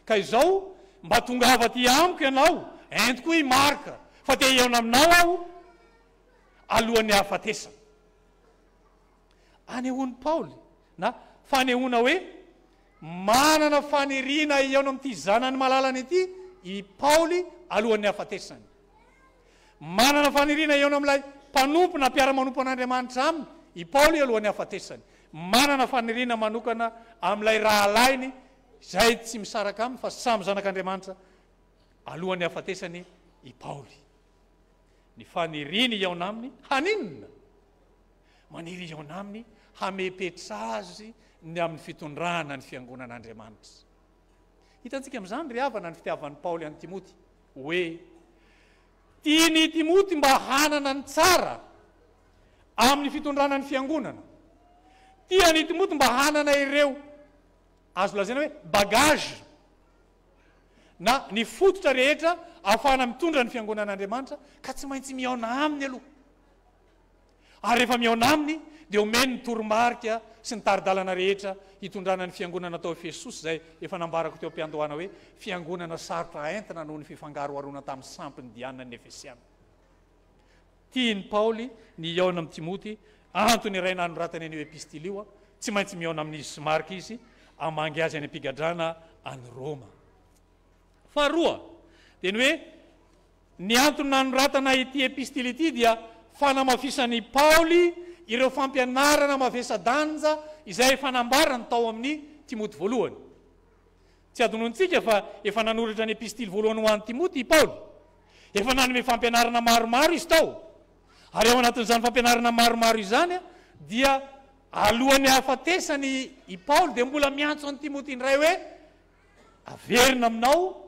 Ka izao, mba tongava aty amiko ianao, ento koa i Marka, fa te hihaona aminao aho alohan'ny hahafatesana. Anehoan'i Paoly, na fanehoana hoe manana faniriana hihaona amin'ity zanany malalany ity i Paoly alohan'ny hahafatesany. Manana faniriana hihaona amin'ilay mpanompo na mpiara-manompo an'Andriamanitra aminy i Paoly alohan'ny hahafatesany. Manana faniriana manokana amin'ilay rahalahiny izay tsy misaraka aminy fa samy zanak'Andriamanitra alohan'ny hahafatesany i Paoly. Ny faniriany hihaona aminy haninona? Maniry hihaona aminy hamepetra azy ny amin'ny fitondrana ny fiangonan'Andriamanitra. Hitantsika amin'izany ry havana ny fitiavan'i Paoly an'i Timoty hoe tiany i Timoty mba hanana ny tsara amin'ny fitondrana ny fiangonana. Tiany i Timoty mba hanana ireo Azo lazaina hoe bagage na ny fototra rehetra ahafahana mitondra ny fiangonan'Andriamanitra ka tsy maintsy mihaona aminy aloha. Ary rehefa mihaona aminy dia omeny ny toromarika sy ny tari-dalana rehetra hitondrana ny fiangonana tao Efesosy izay efa nambarako teo am-piandohana hoe fiangonana sarotra entina noho ny fifangaroharoana tamin'ny sampin'i Diana ny Efesiana. Tian'i Paoly ny hihaona amin'i Timoty, antony iray nanoratany an'io epistily io, tsy maintsy mihaona amin'izy sy Marka izy, hamangy azy any am-pigadrana any Roma. Faharoa, dia ny hoe ny antony nanoratana ity epistily ity dia fanamafisan'i Paoly ireo fampianarana mavesa-danja izay efa nambarany tao amin'ny Timoty voalohany. Tsy adinontsika fa efa nanoratra ny epistily voalohany ho an'i Timoty i Paoly. Efa nanome fampianarana maromaro izy tao. Ary ao anatin'izany fampianarana maromaro izany dia alohan'ny hahafatesany i Paoly dia mbola miantso an'i Timoty indray hoe, Averina aminao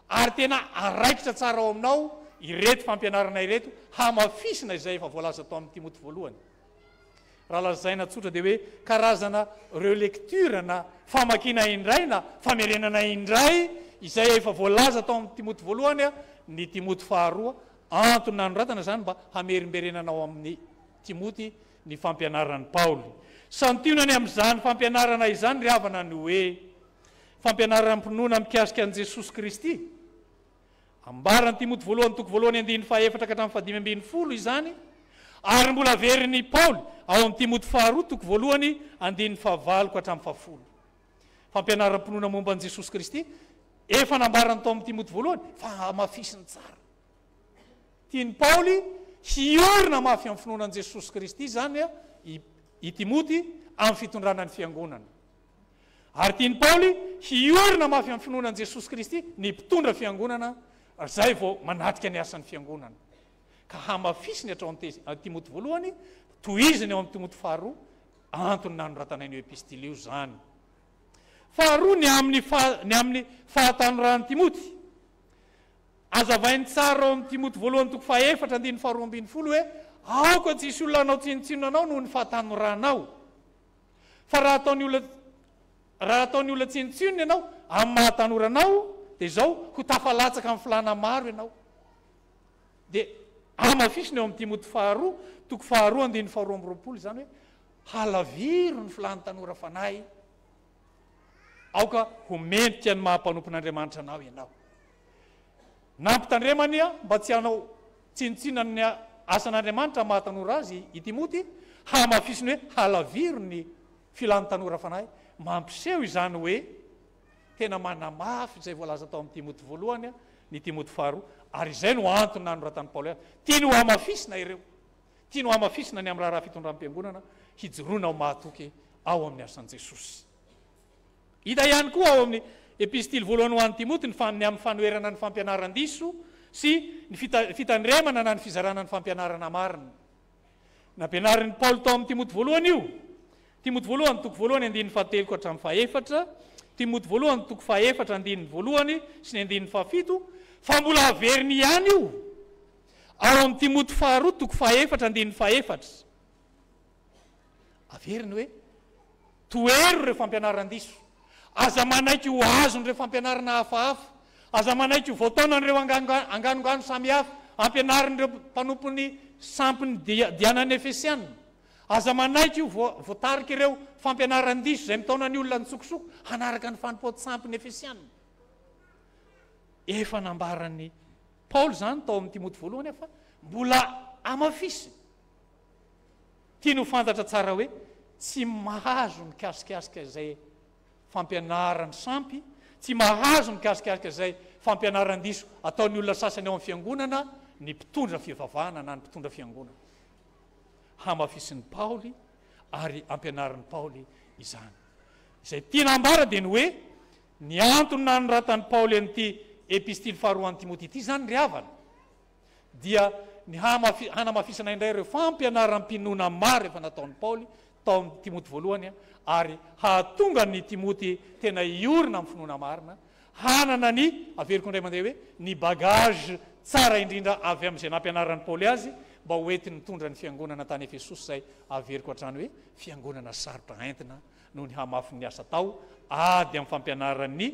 ary tena araikitra tsara ao aminao ireto fampianarana ireto, hamafisina izay efa voalaza tao amin'i Timoty voalohany. Raha lazaina tsotra dia hoe karazana relecture na famakiana indray na famerenana indray izay efa voalaza tao amin'ny Timoty voalohany ny Timoty faharoa. Antony nanoratana izany mba hamerimberenana ao amin'ny Timoty ny fampianaran'i Paoly. Santionany amin'izany fampianarana izany ry havana ny hoe fampianaram-pinoana mikasika an'i Jesosy Kristy. Ambaran'i Timoty voalohany toko voalohany andininy fahaefatra ka hatramin'ny fahadimy ambinifolo izany, ary mbola averin'i Paoly ao amin'ny Timoty faharoa toko voalohany andininy fahavalo ka hatramin'ny fahafolo. Fampianaram-pinoana momba an'i Jesosy Kristy efa nambarany tao amin'ny Timoty voalohany fa hamafisiny tsara. Tian'i Paoly Hiorina mafy amin'ny finoana an'i Jesosy Kristy izany i Timoty amin'ny fitondrana ny fiangonana. Ary tian'i Paoly hiorina mafy amin'ny finoana an'i Jesosy Kristy ny mpitondra fiangonana izay vao manatrika ny asan'ny fiangonana. Ka hamafisiny hatrao amin'ny Timoty voalohany, tohiziny ao amin'ny Timoty faharoa, antony nanoratana an'io epistily io izany. Faharoa, ny amin'ny ny amin'ny fahatanoran'i Timoty. Azavainy tsara ao amin'ny Timoty voalohany toko fahefatra andininy faharoa ambin'ny folo hoe, Aoka tsy hisy olona hanao tsinontsinona anao noho ny fahatanoranao. Fa raha ataon'ny olona raha ataon'ny olona tsinontsinona ianao amin'ny maha-tanora anao, dia izao, ho tafalatsaka amin'ny filàna maro ianao. Dia hamafisina eo amin'ny Timoty faharoa, toko faharoa andininy faharoa amby roapolo izany hoe, halaviro ny filàn'ny tanora fanahy, aoka ho mendrika ny maha-mpanompon'Andriamanitra anao ianao. Nampitandremany mba tsy hanao tsinontsinona ny asan'Andriamanitra maha tanora azy i Timoty, hamafisiny hoe halaviro ny filan'ny tanora fanahy. Mampiseho izany hoe tena manamafy izay voalaza tao amin'ny Timoty voalohany ny Timoty faharoa, ary izay no antony nanoratan'i Paoly azy. Tiany hohamafisina ireo. Tiany hohamafisina ny amin'ny raharaha fitondram-piangonana hijoroana ho mahatoky ao amin'ny asan'i Jesosy. Hita ihany koa ao amin'ny Epistily voalohany ho an'i Timoty ny ny amin'ny fanoherana ny fampianaran-diso sy ny fitandremana na ny fizarana ny fampianarana marina. Nampianarin'i Paoly tao amin'ny Timoty voalohany io. Timoty voalohany toko voalohany andininy fahatelo ka hatramin'ny fahefatra, Timoty voalohany toko fahefatra andininy voalohany sy ny andininy fahafito, fa mbola averiny ihany io ao amin'ny Timoty faharoa toko fahefatra andininy fahefatra. Averiny hoe, Tohero ireo fampianaran-diso. Aza manaiky ho azon'ireo fampianarana hafahafa. Aza manaiky ho voataonan'ireo anganongano samihafa ampianarin'ireo mpanompon'ny sampin'i Dianan'ny Efesiana. Aza manaiky ho voatarik'ireo fampianaran-diso izay mitaona ny olona an-tsokosoko hanaraka ny fanompoan-tsampin'ny Efesiana. Efa nambaran'i Paoly izany tao amin'ny Timoty voalohany fa mbola hamafisiny. Tiany ho fantatra tsara hoe tsy mahazo mikasikasika izay fampianaran'ny sampy, tsy mahazo mikasikasika izay fampianaran-diso ataon'ny olona sasany ao amin'ny fiangonana ny mpitondra fivavahana na ny mpitondra fiangonana. Hamafisin'i Paoly ary ampianarin'i Paoly izany. Izay tiana hambara dia ny hoe ny antony nanoratan'i Paoly an'ity epistily faharoa an'i Timoty ity izany ry havana dia ny hanamafisana indray ireo fampianaram-pinoana maro efa nataon'i Paoly tao amin'ny Timoty voalohany ary hahatonga an'i Timoty tena hiorina amin'ny finoana marina, hanana ny, averiko indray mandeha hoe, ny bagage tsara indrindra avy amin'izay nampianaran'i Paoly azy mba ho entiny mitondra ny fiangonana tany Efesosy izay averiko hatrany hoe fiangonana sarotra entina noho ny hamafin'ny asa tao ady amin'ny fampianaran'ny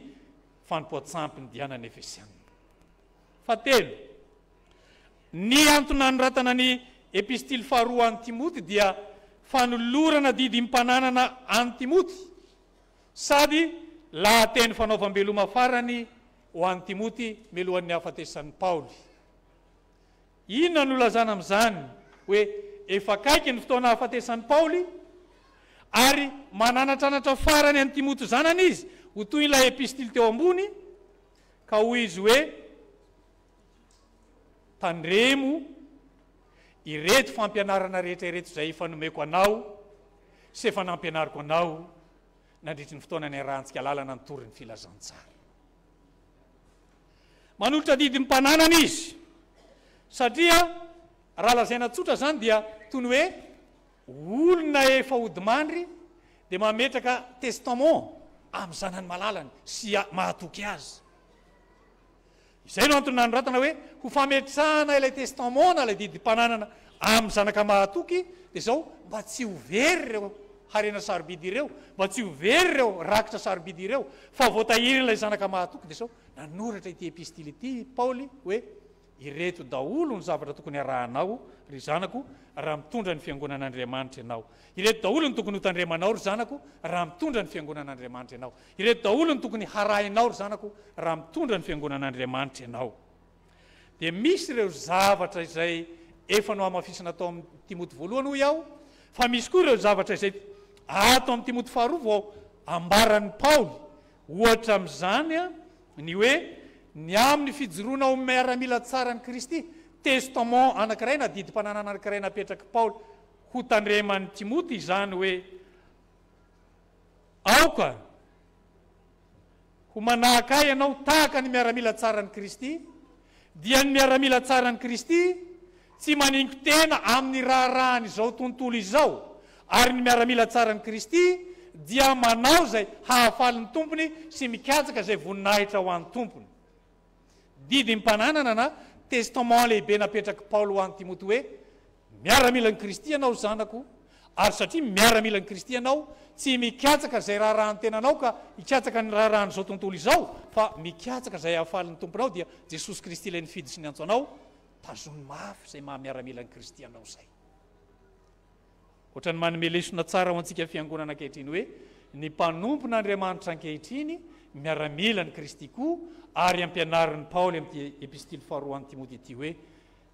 fanompoan-tsampy ny Dianan'ny Efesiana. Fahatelo, ny antony nanoratana ny Epistily faharoa an'i Timoty dia fanolorana didim-pananana an'i Timoty sady lahateny fanaovam-beloma farany ho an'i Timoty mialohan'ny hahafatesan'i Paoly. Inona no ilazana amin'izany hoe efa akaiky ny fotoana hahafatesan'i Paoly ary mananatranatra farany an'i Timoty zanany izy ho toy ilay epistily teo ambony? Ka hoy izy hoe, Tandremo ireto fampianarana rehetra ireto izay efa nomeko anao sy efa nampianariko anao nandritry ny fotoana niarahantsika lalana nitory ny filazantsara. Manolotra didim-pananana izy, satria raha lazaina tsotra izany dia toy ny hoe Olona efa hodimandry dia mametraka testament amin'ny zanany malalany sy mahatoky azy. Izay no antony nanoratana hoe ho fametrahana ilay testament na ilay didim-pananana amin'ny zanaka mahatoky dia izao mba tsy ho very ireo harena sarobidy ireo, mba tsy ho very ireo rakitra sarobidy ireo fa voatahirin'ilay zanaka mahatoky dia izao nanoratra ity epistily ity Paoly hoe Ireto daholo ny zavatra tokony harahanao, ry zanako, raha mitondra ny fiangonan'Andriamanitra ianao. Ireto daholo ny tokony hotandremanao, ry zanako, raha mitondra ny fiangonan'Andriamanitra ianao. Ireto daholo ny tokony harahinao, ry zanako, raha mitondra ny fiangonan'Andriamanitra ianao. Dia misy ireo zavatra izay efa nohamafisina tao amin'ny Timoty voalohany, hoy aho, fa misy koa ireo zavatra izay ato amin'ny Timoty faharoa vao ambaran'i Paoly. Ohatra amin'izany ny hoe ny amin'ny fijoroana ho miaramila tsara an'i Kristy. Testament anankiray na didim-pananana anankiray napetrak'i Paoly ho tandreman'i Timoty izany hoe, Aoka ho manahaka ahy ianao tahaka ny miaramila tsaran'i Kristy, dia ny miaramila tsaran'i Kristy tsy maningo-tena amin'ny raharahan'izao tontolo izao, ary ny miaramila tsaran'i Kristy dia manao izay hahafaly ny tompony sy mikatsaka izay voninahitra ho an'ny tompony. Didim-pananana na testament lehibe napetrak'i Paoly ho an'i Timoty hoe, Miaramilan'i Kristy ianao, zanako, ary satria miaramilan'i Kristy ianao, tsy mikatsaka izay raharahan'ny tenanao ka hikatsaka ny raharahan'izao tontolo izao, fa mikatsaka izay hahafaly ny Tomponao, dia Jesosy Kristy ilay nifidy sy niantso anao, tazony mafy izay maha miaramilan'i Kristy anao izay. Ohatran'ny manome lesona tsara ho antsika fiangonana ankehitriny hoe ny mpanompon'Andriamanitra ankehitriny miaramilan'i Kristy koa, ary ampianarin'i Paoly amin'ity epistily faharoa an'i Timoty ity hoe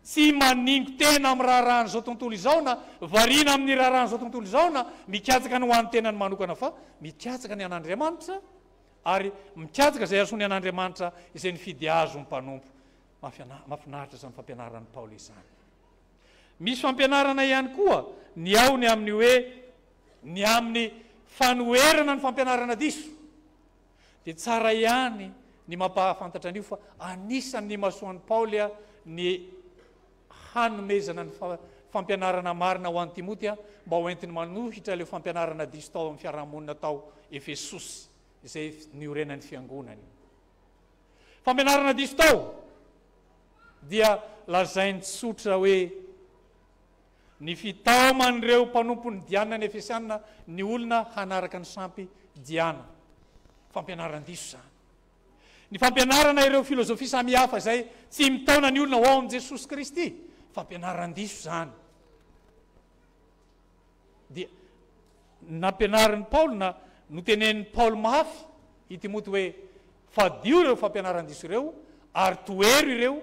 Tsy maningo tena amin'ny raharahan'izao tontolo izao na variana amin'ny raharahan'izao tontolo izao na mikatsaka ny ho an'ny tenany manokana fa mikatsaka ny an'Andriamanitra ary mikatsaka izay hahasoa ny an'Andriamanitra izay nifidy azy ho mpanompo. Mahafinaritra izany fampianaran'i Paoly izany. Misy fampianarana ihany koa ny ao ny amin'ny hoe ny amin'ny fanoherana ny fampianarana diso. Dia tsara ihany ny mampahafantatra an'io fa anisan'ny nimasoan'i Paoly ny hanomezana ny fampianarana marina ho an'i Timoty mba ho entiny manohitra ilay fampianarana diso tao amin'ny fiarahamonina tao Efesosy izay niorenan'ny fiangonany. Fampianarana diso tao dia lazainy tsotra hoe Ny fitaoman'ireo mpanompon'i Diana ny Efesiana ny olona hanaraka ny sampy Diana. Fampianaran-diso izany. Ny fampianarana ireo filozofia samihafa izay tsy mitaona ny olona ho ao amin'i Jesosy Kristy. Fampianaran-diso izany. Dia nampianarin'i Paoly na notenenin'i Paoly mafy i Timoty hoe fadio ireo fampianaran-diso ireo ary tohero ireo,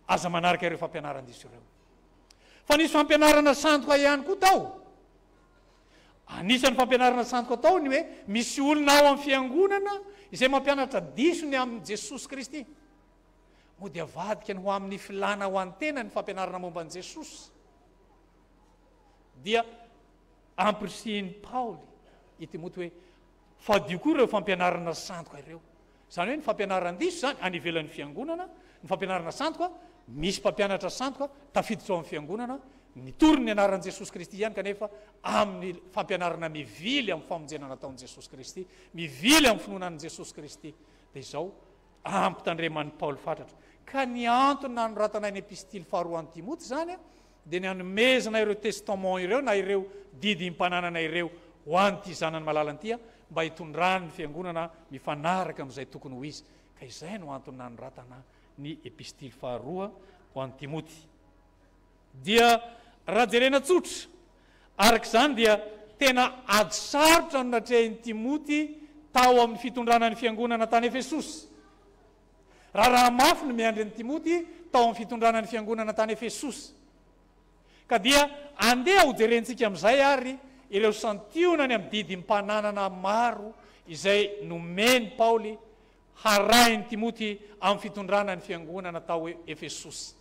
aza manaraka ireo fampianaran-diso ireo. Fa nisy fampianarana sandoka ihany koa tao. Anisan'ny fampianarana sandoka tao ny hoe misy olona ao amin'ny fiangonana izay mampianatra diso ny amin'i Jesosy Kristy. Mody avadika ny ho amin'ny filana ho an'ny tena ny fampianarana momba an'i Jesosy. Dia ampirisihin'i Paoly i Timoty hoe fadio koa ireo fampianarana sandoka ireo. Izany hoe ny fampianaran-diso izany any ivelan'ny fiangonana, ny fampianarana sandoka, misy mpampianatra sandoka tafiditra ao amin'ny fiangonana, mitory ny anaran'i Jesosy Kristy ihany kanefa amin'ny fampianarana mivily amin'ny famonjena nataon'i Jesosy Kristy, mivily amin'ny finoana an'i Jesosy Kristy. Dia izao ampitandreman'i Paoly fatratra. Ka ny antony nanoratana ny epistily faharoa an'i Timoty izany dia ny hanomezana ireo testament ireo na ireo didim-pananana ireo ho an'ity zanany malalany ity mba hitondrany ny fiangonana mifanaraka amin'izay tokony ho izy. Ka izay no antony nanoratana ny epistily faharoa ho an'i Timoty. Dia raha jerena tsotra, araka izany dia tena ady sarotra no natrehin'i Timoty tao amin'ny fitondrana ny fiangonana tany Efesosy. Raharaha mafy no miandry an'i Timoty tao amin'ny fitondrana ny fiangonana tany Efesosy. Ka dia andeha hojerentsika amin'izay àry ireo santionany amin'ny didim-pananana maro izay nomen'i Paoly harahin'i Timoty amin'ny fitondrana ny fiangonana tao Efesosy.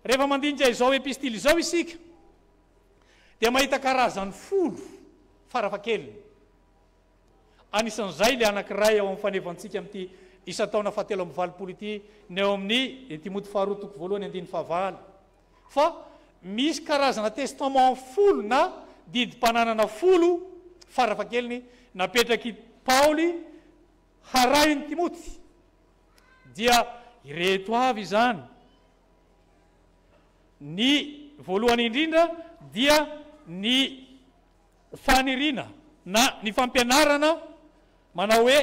Rehefa mandinika izao epistily izao isika, dia mahita karazany folo farafahakeliny. Anisan'izay ilay anankiray ao amin'ny fanevantsika amin'ity isan-taona fahatelo amby 80 ity, ny ao amin'ny Timoty faharoa toko voalohany andininy fahavalo. Fa misy karazana testament folo na didim-pananana folo farafahakeliny napetrak'i Paoly harahin'i Timoty. Dia ireto avy izany. Ny voalohany indrindra dia ny faniriana na ny fampianarana manao hoe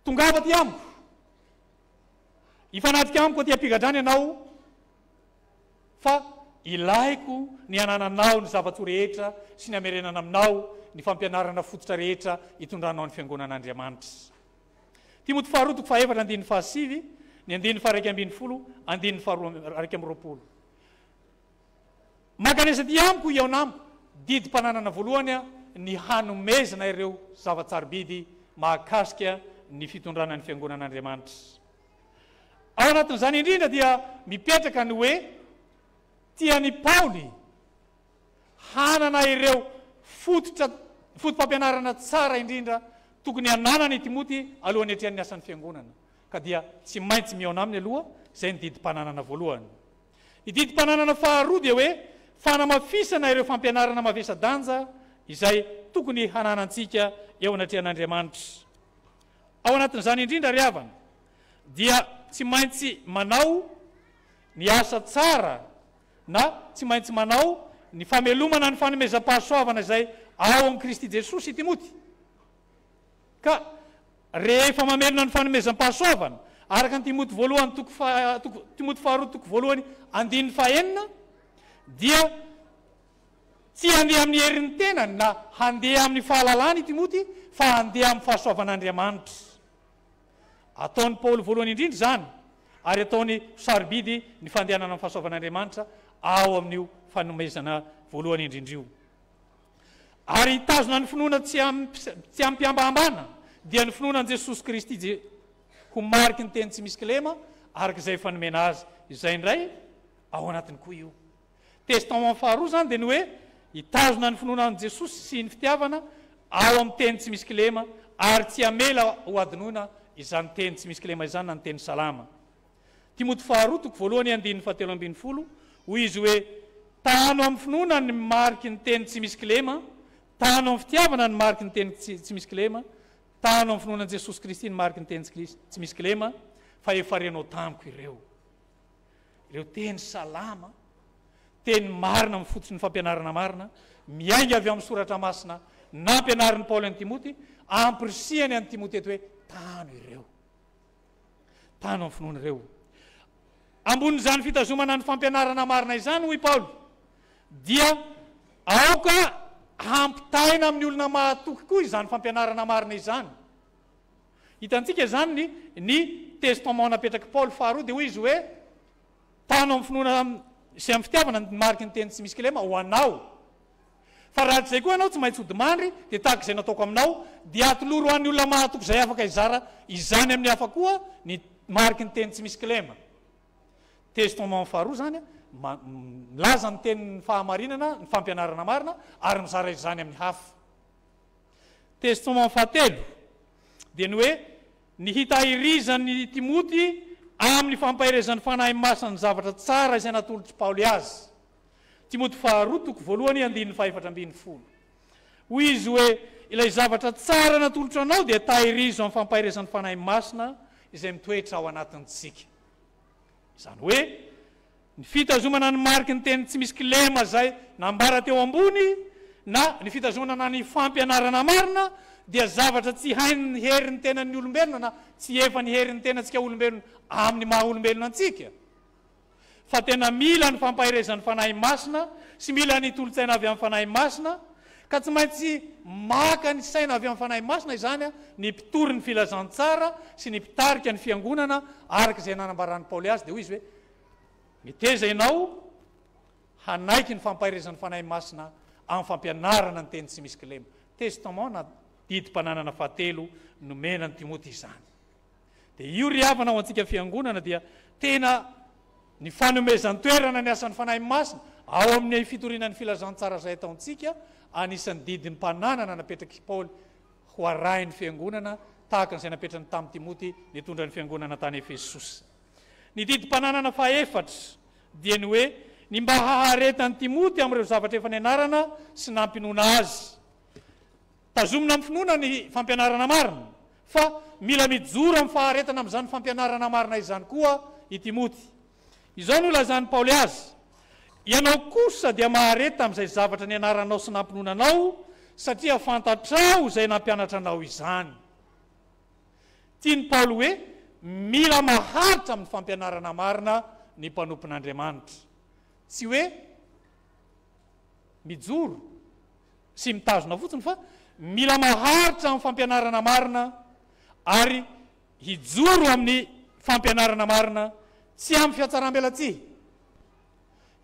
Tongava aty amiko. Hifanatrika amiko aty am-pigadrana ianao fa ilaiko ny hanananao ny zava-tsoa rehetra sy ny hamerenana aminao ny fampianarana fototra rehetra hitondranao ny fiangonan'Andriamanitra. Timoty faharoa toko fahaefatra andininy fahasivy, ny andininy faha-11, andininy faha-21. Mankanesa aty amiko hihaona amiko, didim-pananana voalohany ny hanomezana ireo zava-tsarobidy mahakasika ny fitondrana ny Fiangonan'Andriamanitra. Ao anatin'izany indrindra dia mipetraka ny hoe tian'i Paoly hanana ireo fototra foto-pampianarana tsara indrindra tokony hananany i Timoty alohan'ny hiatrehany ny asan'ny Fiangonana, ka dia tsy maintsy mihaona aminy aloha, izay ny didim-pananana voalohany. Ny didim-pananana faharoa dia hoe fanamafisana ireo fampianarana mavesa-danja izay tokony hananantsika eo anatrehan'Andriamanitra. Ao anatin'izany indrindra ry havana dia tsy maintsy manao ny asa tsara na tsy maintsy manao ny famelomana ny fanomezam-pahasoavana izay ao amin'i Kristy Jesosy i Timoty. Ka rehefa mamelona ny fanomezam-pahasoavana, araka ny Timoty voalohany toko faha, toko, Timoty faharoa toko voalohany andininy fahenina, dia tsy handeha amin'ny herin'ny tenany na handeha amin'ny fahalalany i Timoty fa handeha amin'ny fahasoavan'Andriamanitra. Ataon'i Paoly voalohany indrindra izany, ary ataony ho sarobidy ny fandehanana amin'ny fahasoavan'Andriamanitra ao amin'io fanomezana voalohany indrindra io. Ary hitazona ny finoana tsy tsy amim-pihambahambana, dia ny finoana an'i Jesosy Kristy Je ho mariky ny teny tsy misy kilema, araka izay efa nomena azy. Izay indray ao anatiny koa io. Testament faharoa izany dia ny hoe hitazona ny finoana an'i Jesosy sy ny fitiavana ao amin'ny teny tsy misy kilema ary tsy hamela ho hadinoina izany teny tsy misy kilema izany na ny teny salama. Timoty faharoa toko voalohany andininy fahatelo ambin'ny folo, hoy izy hoe, Tano amin'ny finoana ny mariky ny teny tsy misy kilema, tano amin'ny fitiavana ny mariky ny teny tsy misy kilema, tano amin'ny finoana an'i Jesosy Kristy ny mariky ny teny tsy misy kilema, fa efa renao tamiko ireo. Ireo teny salama, teny marina mifototry ny fampianarana marina, miainga avy amin'ny Soratra Masina nampianarin'i Paoly an'i Timoty, ampirisihany an'i Timoty eto hoe, tano ireo. Tano amin'ny finoana ireo. Ambonin'izany fitazomana ny fampianarana marina izany, hoy Paoly, dia aoka hampitaina amin'ny olona mahatoky koa izany fampianarana marina izany. Hitantsika izany ny ny testament napetrak'i Paoly faharoa dia hoy izy hoe, Tano amin'ny finoana sy amin'ny fitiavana ny mariky ny teny tsy misy kilema ho anao. Fa raha tsy izay koa ianao tsy maintsy hodimandry, dia tahaka izay nataoko aminao, dia atoloro ho an'ny olona mahatoky izay afaka hizara izany amin'ny hafa koa ny mariky ny teny tsy misy kilema. Testament faharoa izany, milaza ny tenin'ny fahamarinana, ny fampianarana marina, ary mizara izany amin'ny hafa. Testament fahatelo dia ny hoe ny hitahirizan'i Timoty amin'ny fampaherezan'ny Fanahy Masina ny zavatra tsara izay natolotr'i Paoly azy. Timoty faharoa toko voalohany andininy faha-14. Hoy izy hoe, Ilay zavatra tsara natolotro anao dia tahirizo amin'ny fampaherezan'ny Fanahy Masina izay mitoetra ao anatintsika. Izany hoe, Ny fitazomana ny mariky ny teny tsy misy kilema izay nambara teo ambony na ny fitazonana ny fampianarana marina dia zavatra tsy hain'ny herin'ny tenan'ny olombelona na tsy efan'ny herin'ny tenantsika olombelona amin'ny maha olombelona antsika fa tena mila ny fampaherezan'ny Fanahy Masina sy mila ny tolo-tsaina avy amin'ny Fanahy Masina Ka tsy maintsy maka ny saina avy amin'ny Fanahy Masina izany ny mpitory ny filazantsara sy ny mpitarika ny fiangonana araka izay nanambaran'i Paoly azy, dia hoy izy hoe, Meteza ianao hanaiky ny fampaherezan'ny Fanahy Masina amin'ny fampianarana ny teny tsy misy kilema. Testament na didim-pananana fahatelo nomena an'i Timoty izany. Dia io ry havana ho antsika fiangonana dia tena ny fanomezan-toerana ny asan'ny Fanahy Masina ao amin'ny fitoriana ny filazantsara izay ataontsika, anisan'ny didim-pananana napetrak'i Paoly ho arahin'ny fiangonana tahaka an'izay napetrany tamin'i Timoty nitondra ny fiangonana tany Efesosy. Ny didim-pananana fahefatra dia ny hoe ny mba haharetan'i Timoty amin'ireo zavatra efa nianarana sy nampinoana azy. Tazomina amin'ny finoana ny fampianarana marina, fa mila mijoro amin'ny faharetana amin'izany fampianarana marina izany koa i Timoty. Izao no ilazan'i Paoly azy, Ianao kosa dia mahareta amin'izay zavatra nianaranao sy nampinoana anao, satria fantatrao izay nampianatra anao izany. Tian'i Paoly hoe mila maharitra amin'ny fampianarana marina ny mpanompon'Andriamanitra. Tsy hoe mijoro sy mitazona fotsiny fa mila maharitra amin'ny fampianarana marina ary hijoro amin'ny fampianarana marina tsy amin'ny fiatsaram-belatsihy,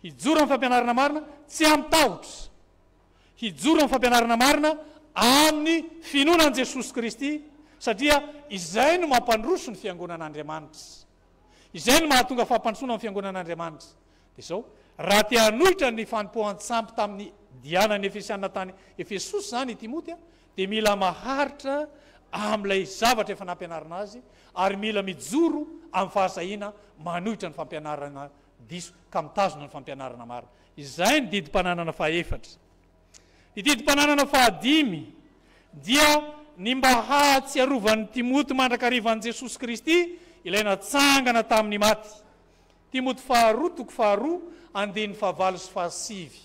hijoro amin'ny fampianarana marina tsy amin'ny tahotra, hijoro amin'ny fampianarana marina amin'ny finoana an'i Jesosy Kristy Satria izay no mampandroso ny fiangonan'Andriamanitra. Izay no mahatonga fampandrosoana ny fiangonan'Andriamanitra. Dia izao, raha te hanohitra ny fanompoan-tsampy tamin'ny Dianan'ny Efesiana tany Efesosy izany i Timoty, dia mila maharitra amin'ilay zavatra efa nampianarina azy, ary mila mijoro amin'ny fahasahiana manohitra ny fampianarana diso ka mitazona ny fampianarana marina. Izay ny didim-pananana fahefatra. Ny didim-pananana fahadimy dia ny mba hahatsiarovan'i Timoty mandrakariva an'i Jesosy Kristy, ilay natsangana tamin'ny maty. Timoty faharoa toko faharoa andininy fahavalo sy fahasivy.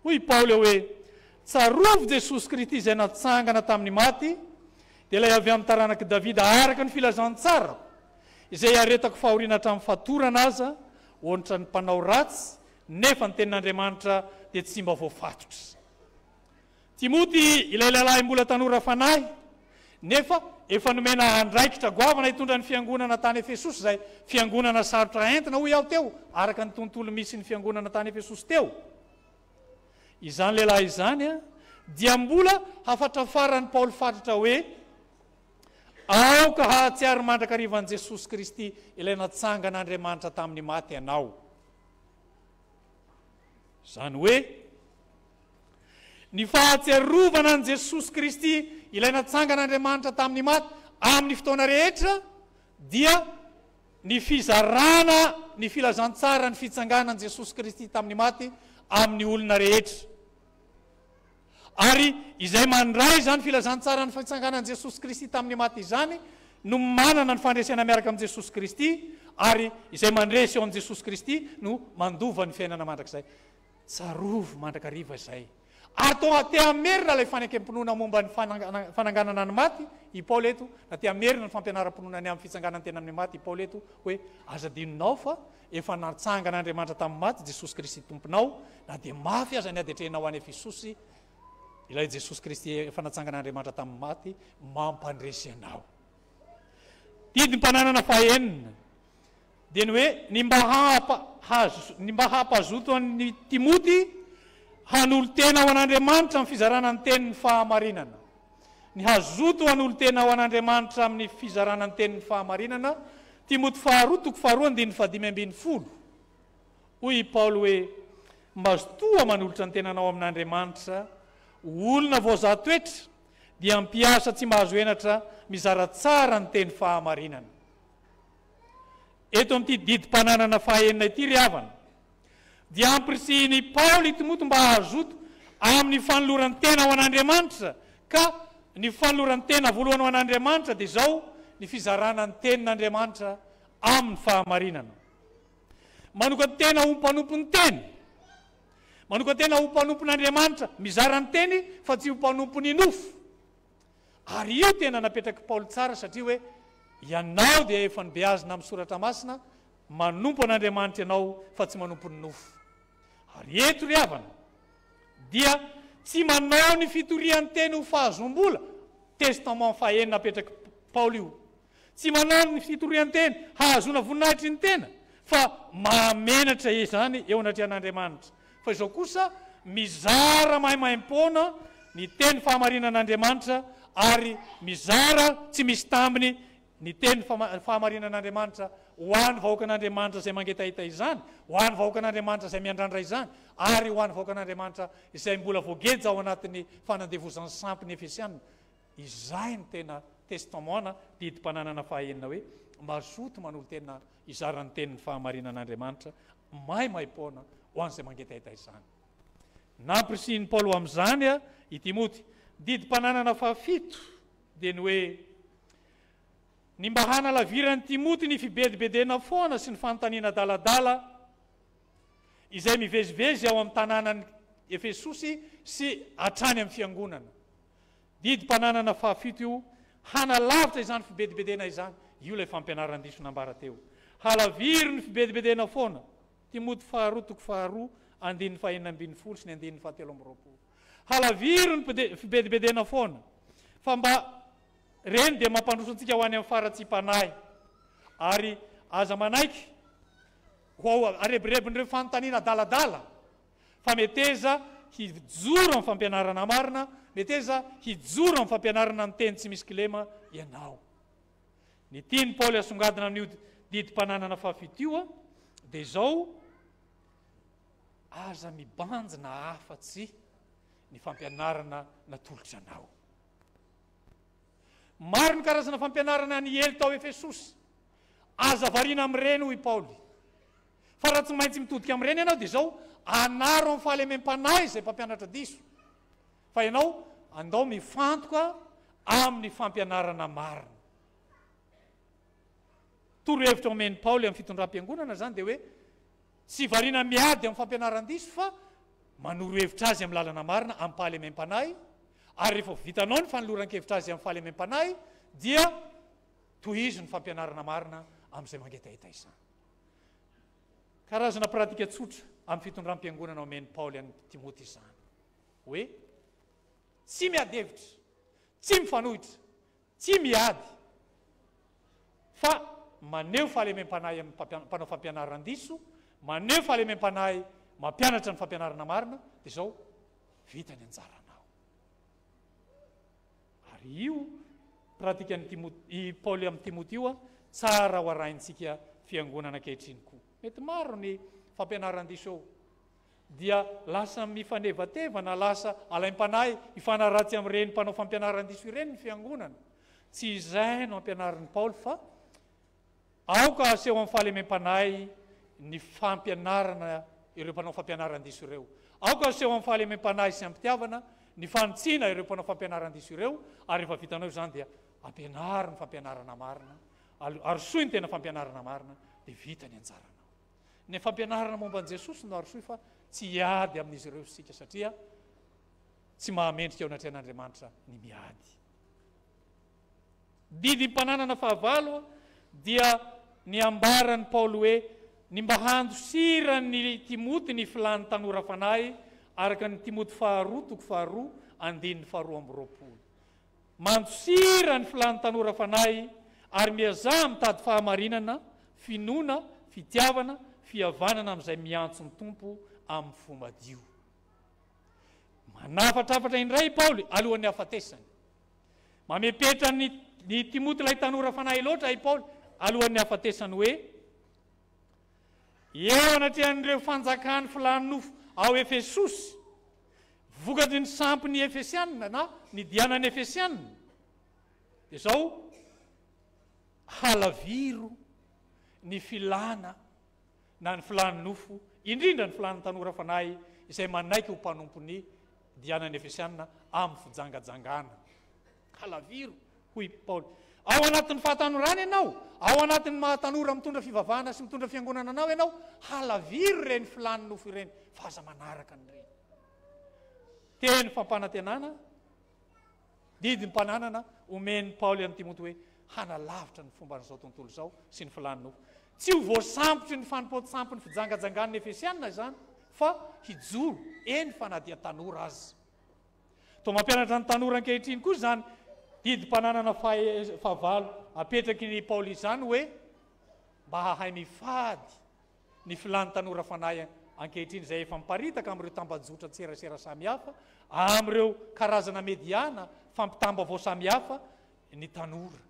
Hoy i Paoly hoe, Tsarovy Jesosy Kristy izay natsangana tamin'ny maty, dia ilay avy amin'ny taranak'i Davida araka ny filazantsarako, izay iaretako fahoriana hatramin'ny fatorana aza, hoantra ny mpanao ratsy, nefa ny tenin'Andriamanitra dia tsy mba voafatotra. Timoty, ilay lehilahy mbola tanora fanahy, nefa efa nomena andraikitra goavana hitondra ny fiangonana tany Efesosy, izay fiangonana sarotra entina, hoy aho teo, araka ny tontolo misy ny fiangonana tany Efesosy teo. Izany lehilahy izany dia mbola hafatrafaran'i Paoly fatratra hoe, Aoka hahatsiaro mandrakariva an'i Jesosy Kristy, ilay natsangan'Andriamanitra tamin'ny maty ianao. Izany hoe, ny fahatsiarovana an'i Jesosy Kristy, ilay natsangan'Andriamanitra tamin'ny maty, amin'ny fotoana rehetra, dia ny fizarana ny filazantsara ny fitsanganan'i Jesosy Kristy tamin'ny maty amin'ny olona rehetra. Ary izay mandray izany filazantsaran'ny fitsanganan'i Jesosy Kristy tamin'ny maty izany no manana ny fandresena miaraka amin'i Jesosy Kristy, ary izay mandresy ao amin'i Jesosy Kristy no mandova ny fiainana mandrakizay. Tsarovy mandrakariva izay. Ary toa te hamerina ilay fanekem-pinoana momba ny fananganana ny maty i Paoly eto, na te hamerina ny fampianaram-pinoana ny amin'ny fitsanganan'ny tena amin'ny maty i Paoly eto, hoe aza adinonao fa Efa natsangan'Andriamanitra tamin'ny maty Jesosy Kristy Tomponao, na dia mafy aza ny ady atrehinao any Efesosy, ilay Jesosy Kristy efa natsangan'Andriamanitra tamin'ny maty mampandresy anao. Didim-pananana fahenina dia ny hoe ny mba hahazo ny mba hampazoto an'i Timoty hanolo-tena ho an'Andriamanitra amin'ny fizarana ny tenin'ny fahamarinana. Ny hazoto hanolo-tena ho an'Andriamanitra amin'ny fizarana ny tenin'ny fahamarinana, Timoty faharoa toko faharoa andininy fahadimy ambin'ny folo. Hoy i Paoly hoe, Mazotoa manolotra ny tenanao amin'Andriamanitra ho olona voazaha toetra, dia mpiasa tsy mahazo henatra mizara tsara ny teny fahamarinana. Eto amin'ity didim-pananana fahaenina ity ry havana, dia ampirisihin'i Paoly i Timoty mba hahazoto amin'ny fanoloran-tena ho an'Andriamanitra, ka ny fanoloran-tena voalohany ho an'Andriamanitra dia izao, ny fizarana ny tenin'Andriamanitra amin'ny fahamarinana. Manokan-tena ho mpanompon'ny teny. Manokan-tena ho mpanompon'Andriamanitra, mizara ny teny fa tsy ho mpanompon'ny nofo. Ary io tena napetrak'i Paoly tsara satria hoe ianao dia efa nobeazina amin'ny soratra masina, manompo an'Andriamanitra ianao fa tsy manompo ny nofo. Ary eto ry havana dia tsy manao ny fitorian-teny ho fahazoam-bola, testament fahenina apetrak'i Paoly io. Tsy manao ny fitorian-teny hahazoana voninahitry ny tena fa mahamenatra izany eo anatrehan'Andriamanitra. Fa izao kosa mizara maimaimpoana ny teny fahamarinan'Andriamanitra ary mizara tsy misy tambiny ny teny fahamarinan'Andriamanitra ho an'ny vahoakan'Andriamanitra izay mangetaheta izany, ho an'ny vahoakan'Andriamanitra izay miandrandra izany, ary ho an'ny vahoakan'Andriamanitra izay mbola voageja ao anatin'ny fanandevozan'ny sampy ny Efesiana. Izay no tena testament na didim-pananana fahaenina hoe mazoto manolo-tena hizara ny tenin'ny fahamarinan'Andriamanitra maimaim-poana ho an'izay mangetaheta izany. Nampirisihin'i Paoly ho amin'izany i Timoty. Didim-pananana fahafito dia ny hoe ny mba hanalaviran'i Timoty ny fibedibedena foana sy ny fanontaniana adaladala izay mivezivezy ao amin'ny tanànan'i Efesosy sy hatrany amin'ny fiangonana. Didim-pananana fahafito io, hanalavitra izany fibedibedena izany. Io ilay fampianaran-diso nambara teo. Halaviro ny fibedibedena foana. Timoty faharoa toko faharoa andininy fahenina ambin'ny folo sy ny andininy fahatelo amby roapolo. Halaviro ny fibedibedena foana, fa mba ireny dia mampandroso antsika ho any amin'ny faharatsiam-panahy. Ary aza manaiky ho ao arebirebin'ireo fanontaniana adaladala. Fa meteza hijoro amin'ny fampianarana marina, Meteza hijoro amin'ny fampianarana ny teny tsy misy kilema ianao. Ny tian'i Paoly asongadina amin'io didim-pananana fahafito io dia izao, Aza mibanjina afa-tsy ny fampianarana natolotra anao. Maro ny karazana fampianarana niely tao Efesosy. Aza variana amin'ireny, hoy i Paoly. Fa raha tsy maintsy mitodika amin'ireny ianao, dia izao, anaro amin'ny fahalemem-panahy izay mpampianatra diso. Fa ianao, andao mifantoka amin'ny fampianarana marina. Torohevitra omen'i Paoly amin'ny fitondram-piangonana izany dia hoe, tsy variana miady amin'ny fampianaran-diso fa manoro hevitra azy amin'ny lalana marina amim-pahalemem-panahy, ary rehefa vitanao ny fanoloran-kevitra azy amin'ny fahalemem-panahy dia tohizo ny fampianarana marina amin'izay mangetaheta izany. Karazana pratika tsotra amin'ny fitondram-piangonana omen'i Paoly an'i Timoty izany. Hoe tsy miady hevitra, tsy mifanohitra, Tsy miady, fa maneho fahalemem-panahy amin'ny mpanao fampianaran-diso, maneho fahalemem-panahy mampianatra ny fampianarana marina, dia izao, vita ny anjaranao. Ary io pratikan'i Timoty, i Paoly amin'i Timoty io, tsara ho arahintsika fiangonana ankehitriny koa. Mety maro ny fampianaran-diso eo. dia lasa mifanevateva na lasa alaim-panahy hifanaratsy amin'ireny mpanao fampianaran-diso ireny ny fiangonana. Tsy izay no ampianarin'i Paoly fa aoka haseho amin'ny fahalemem-panahy ny fampianarana ireo mpanao fampianaran-diso ireo. Aoka haseho amin'ny fahalemem-panahy sy am-pitiavana ny fanitsiana ireo mpanao fampianaran-diso ireo, ary rehefa vitanao izany dia ampianaro ny fampianarana marina, arosoy ny tena fampianarana marina, dia vita ny anjaranao. Ny fampianarana momba an'i Jesosy no arosoy fa tsy hiady amin'izy ireo isika satria tsy mahamendrika eo anatrehan'Andriamanitra ny miady. Didim-pananana fahavalo dia ny ambaran'i Paoly hoe ny mba handosiran'i Timoty ny filàn'ny tanora fanahy araka ny Timoty faharoa toko faharoa andininy faharoa amby roapolo. Mandosira ny filàn'ny tanora fanahy ary miezaha mitady fahamarinana, finoana, fitiavana, fihavanana amin'izay miantso ny Tompo amin'ny fo madio. Manafatrafatra indray i Paoly alohan'ny hahafatesany. Mamepetra ny ny Timoty ilay tanora fanahy loatra i Paoly alohan'ny hahafatesany hoe, Eo anatrehan'ireo fanjakan'ny filàn'ny nofo ao Efesosy, Vokatry ny sampin'ny Efesianina na ny dianan'ny Efesianina dia izao, halaviro ny filàna na ny filàn'ny nofo, indrindra ny filàn'ny tanora fanahy izay manaiky ho mpanompon'ny dianan'ny Efesianina amin'ny fijangajangana. Halaviro, hoy Paoly. Ao anatin'ny fahatanorana ianao, ao anatin'ny maha-tanora mitondra fivavahana sy mitondra fiangonana anao ianao, halaviro ireny filàn'ny nofo ireny, fa aza manaraka an'ireny. Teny fampanantenana, didim-pananana omen'i Paoly an'i Timoty hoe hanalavitra ny fomban'izao tontolo izao sy ny filàn'ny nofo. Tsy ho voasambotry ny fanompoan-tsampin'ny fijangajangan'ny Efesianina izany, fa hijoro, eny fa na dia tanora aza. Toa mampianatra ny tanora ankehitriny koa izany didim-pananana fahavalo apetraky ny Paoly izany hoe mba hahay mifady ny filàn'ny tanora fanahy ankehitriny izay efa miparitaka amin'ireo tambajotran-tserasera samihafa, amin'ireo karazana media na fampitam-baovao samihafa ny tanora.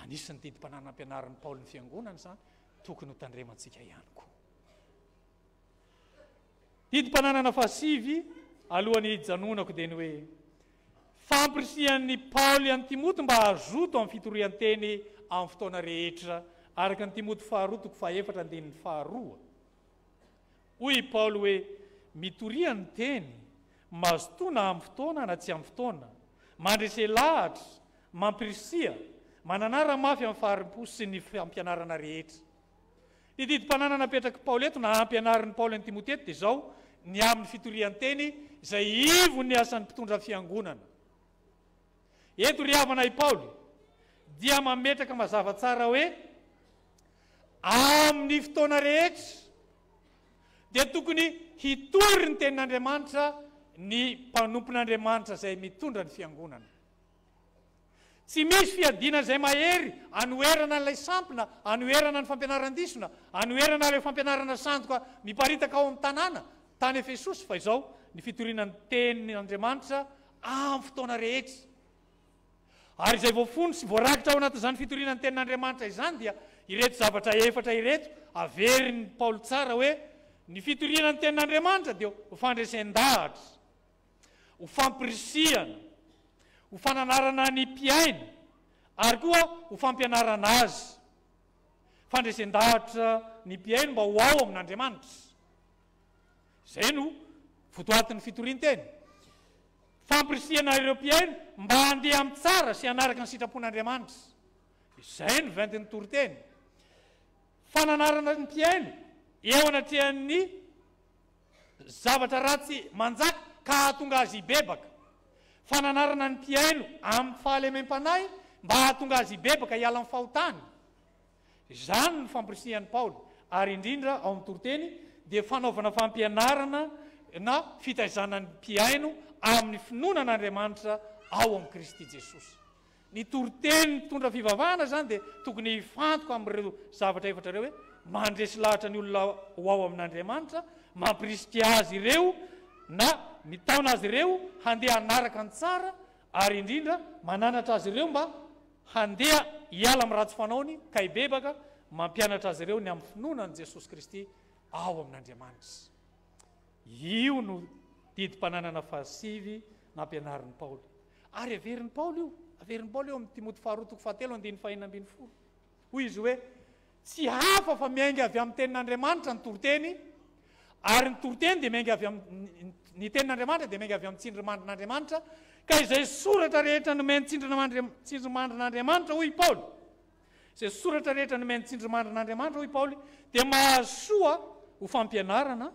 Anisan'ny didim-pananana ampianarin'i Paoly ny fiangonana izany, tokony hotandremantsika ihany koa. Didim-pananana fahasivy alohan'ny hijanonako dia ny hoe fampirisihan'i Paoly an'i Timoty mba hazoto amin'ny fitorian-teny amin'ny fotoana rehetra, araka ny Timoty faharoa toko fahefatra andininy faharoa. Hoy i Paoly hoe, Mitoria ny teny, mazotoa na amin'ny fotoana na tsy amin'ny fotoana, mandrese lahatra, mampirisiha, mananara mafy amin'ny fahari-po sy ny fampianarana rehetra. Ny didim-pananana apetrak'i Paoly eto na ampianarin'i Paoly an'i Timoty eto dia izao, ny amin'ny fitorian-teny izay ivon'ny asan'ny mpitondra fiangonana. Eto ry havana i Paoly dia mametraka mazava tsara hoe amin'ny fotoana rehetra dia tokony hitory ny tenin'Andriamanitra ny mpanompon'Andriamanitra izay mitondra ny fiangonana. Tsy misy fiadiana izay mahery anoherana an'ilay sampona, anoherana ny fampianaran-disona, anoherana ireo fampianarana sandoka miparitaka ao amin'ny tanàna tany Efesosy, fa izao, ny fitoriana ny Tenin'Andriamanitra amin'ny fotoana rehetra. Ary izay voafono sy voarakitra ao anatin'izany fitoriana ny Tenin'Andriamanitra izany dia ireto zavatra efatra ireto, averin'i Paoly tsara hoe, ny fitoriana ny Tenin'Andriamanitra dia ho fandresen-dahatra, ho fampirisihana, ho fananarana ny mpihaino, ary koa ho fampianarana azy. Fandresen-dahatra ny mpihaino mba ho ao amin'Andriamanitra. Izay no votoatin'ny fitorian-teny. Fampirisihana ireo mpihaino mba handeha amin'ny tsara sy hanaraka ny sitrapon'Andriamanitra. Izay no ventin'ny toriteny. Fananarana ny mpihaino eo anatrehan'ny zavatra ratsy manjaka ka hahatonga azy hibebaka. Fananarana ny mpihaino amin'ny fahalemem-panahy mba hahatonga azy hibebaka hiala amin'ny fahotany. Izany no fampirisihan'i Paoly, ary indrindra ao amin'ny toriteny dia fanaovana fampianarana na fitaizana ny mpihaino amin'ny finoana an'Andriamanitra ao amin'i Kristy Jesosy. Ny toriteny mpitondra fivavahana izany dia tokony hifantoka amin'ireo zavatra efatra ireo hoe, mandresy lahatra ny olona ho ao amin'Andriamanitra, mampirisika azy ireo na mitaona azy ireo handeha hanaraka ny tsara, ary indrindra mananatra azy ireo mba handeha hiala amin'ny ratsy fanaony ka hibebaka, mampianatra azy ireo ny amin'ny finoana an'i Jesosy Kristy ao amin'Andriamanitra. Io no didim-pananana fahasivy nampianarin'i Paoly. Ary averin'i Paoly io, averin'i Paoly io amin'ny Timoty faharoa toko fahatelo andininy fahenina ambin'ny folo. Hoy izy hoe, Tsy hafa fa miainga avy amin'ny tenin'Andriamanitra ny toriteny, ary ny toriteny dia miainga avy amin'ny, ny tenin'Andriamanitra dia miainga avy amin'ny tsindrimandrin'Andriamanitra, ka izay soratra rehetra nomen'ny tsindrimandrin'Andriamanitra, hoy i Paoly, izay soratra rehetra nomen'ny tsindrimandrin'Andriamanitra, hoy i Paoly, dia mahasoa ho fampianarana,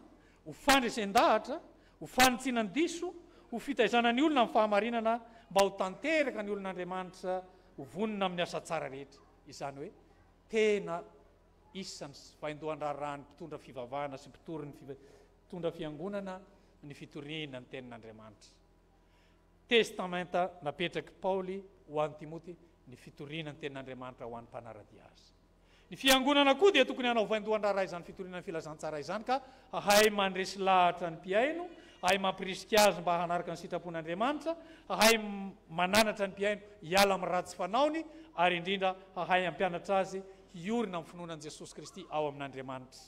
ho fandresen-dahatra, ho fanitsiana ny diso, ho fitaizana ny olona amin'ny fahamarinana, mba ho tanteraka ny olon'Andriamanitra, ho vonona amin'ny asa tsara rehetra. Izany hoe tena isan'ny vaindohan-draharahan'ny mpitondra fivavahana sy mpitory ny mpitondra fiangonana ny fitoriana ny tenin'Andriamanitra. Testamenta napetrak'i Paoly ho an'i Timoty ny fitoriana ny tenin'Andriamanitra ho an'ny mpanara-dia azy. Ny fiangonana koa dia tokony hanao vaindohan-draharaha izany fitoriana ny filazantsara izany ka hahay mandresy lahatra ny mpihaino, hahay mampirisika azy mba hanaraka ny sitrapon'Andriamanitra, hahay mananatra ny mpihaino hiala amin'ny ratsy fanaony, ary indrindra hahay hampianatra azy hiorina amin'ny finoana an'i Jesosy Kristy ao amin'Andriamanitra.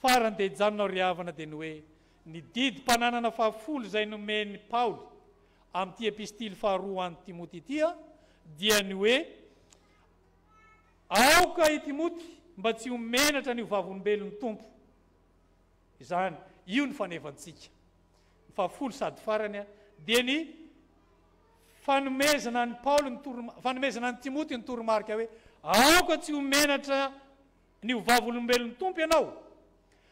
Farany dia hijanona aho ry havana dia ny hoe ny didim-pananana fahafolo izay nomen'i Paoly amin'ity epistily faharoa ho an'i Timoty ity dia ny hoe aoka i Timoty mba tsy ho menatra ny ho vavolombelon'ny Tompo. Izany, io ny fanevantsika. Ny fahafolo sady farany dia ny fanomezana an'i Paoly ny toro, fanomezana an'i Timoty ny toromarika hoe aoka tsy ho menatra ny ho vavolombelon'ny Tompo ianao,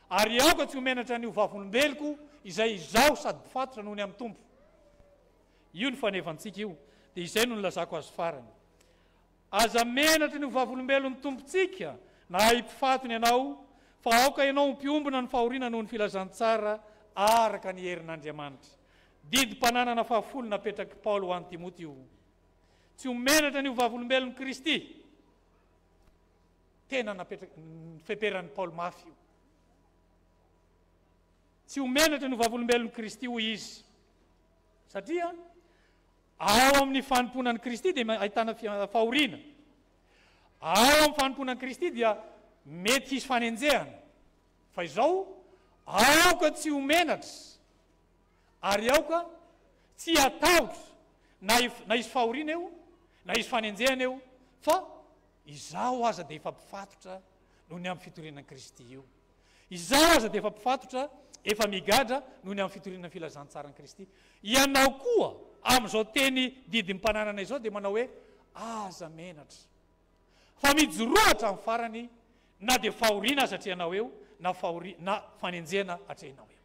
ary aoka tsy ho menatra ny ho vavolombeloko izay izaho sady mpifatotra noho ny amin'ny Tompo. Io ny fanevantsika io, dia izay no nilazako azy farany. Aza menatra ny ho vavolombelon'ny Tompontsika na ahy mpifatony ianao, fa aoka ianao ho mpiombona ny fahoriana noho ny filazantsara araka ny herin'Andriamanitra. Didim-pananana fahafolo napetrak'i Paoly ho an'i Timoty io. Tsy ho menatra ny ho vavolombelon'i Kristy. Tena napetraka, nifeperan'i Paoly mafy io. Tsy ho menatra ny ho vavolombelon'i Kristy, hoy izy. Satria ao amin'ny fanompoana an'i Kristy dia ahitana fahoriana. Ao amin'ny fanompoana an'i Kristy dia mety hisy fanenjehana. Fa izao, aoka tsy ho menatra ary aoka tsy hatahotra na na hisy fahoriana eo, na hisy fanenjehana eo, fa izaho aza dia efa mpifatotra noho ny amin'ny fitoriana an'i Kristy io. Izaho aza dia efa mpifatotra, efa migadra noho ny amin'ny fitoriana ny filazantsaran'i Kristy. Ianao koa, amin'izao teny didim-pananana izao dia manao hoe, Aza menatra. Fa mijoroa hatramin'ny farany, na dia fahoriana aza atrehanao eo, na fahori-, na fanenjehana atrehinao eo.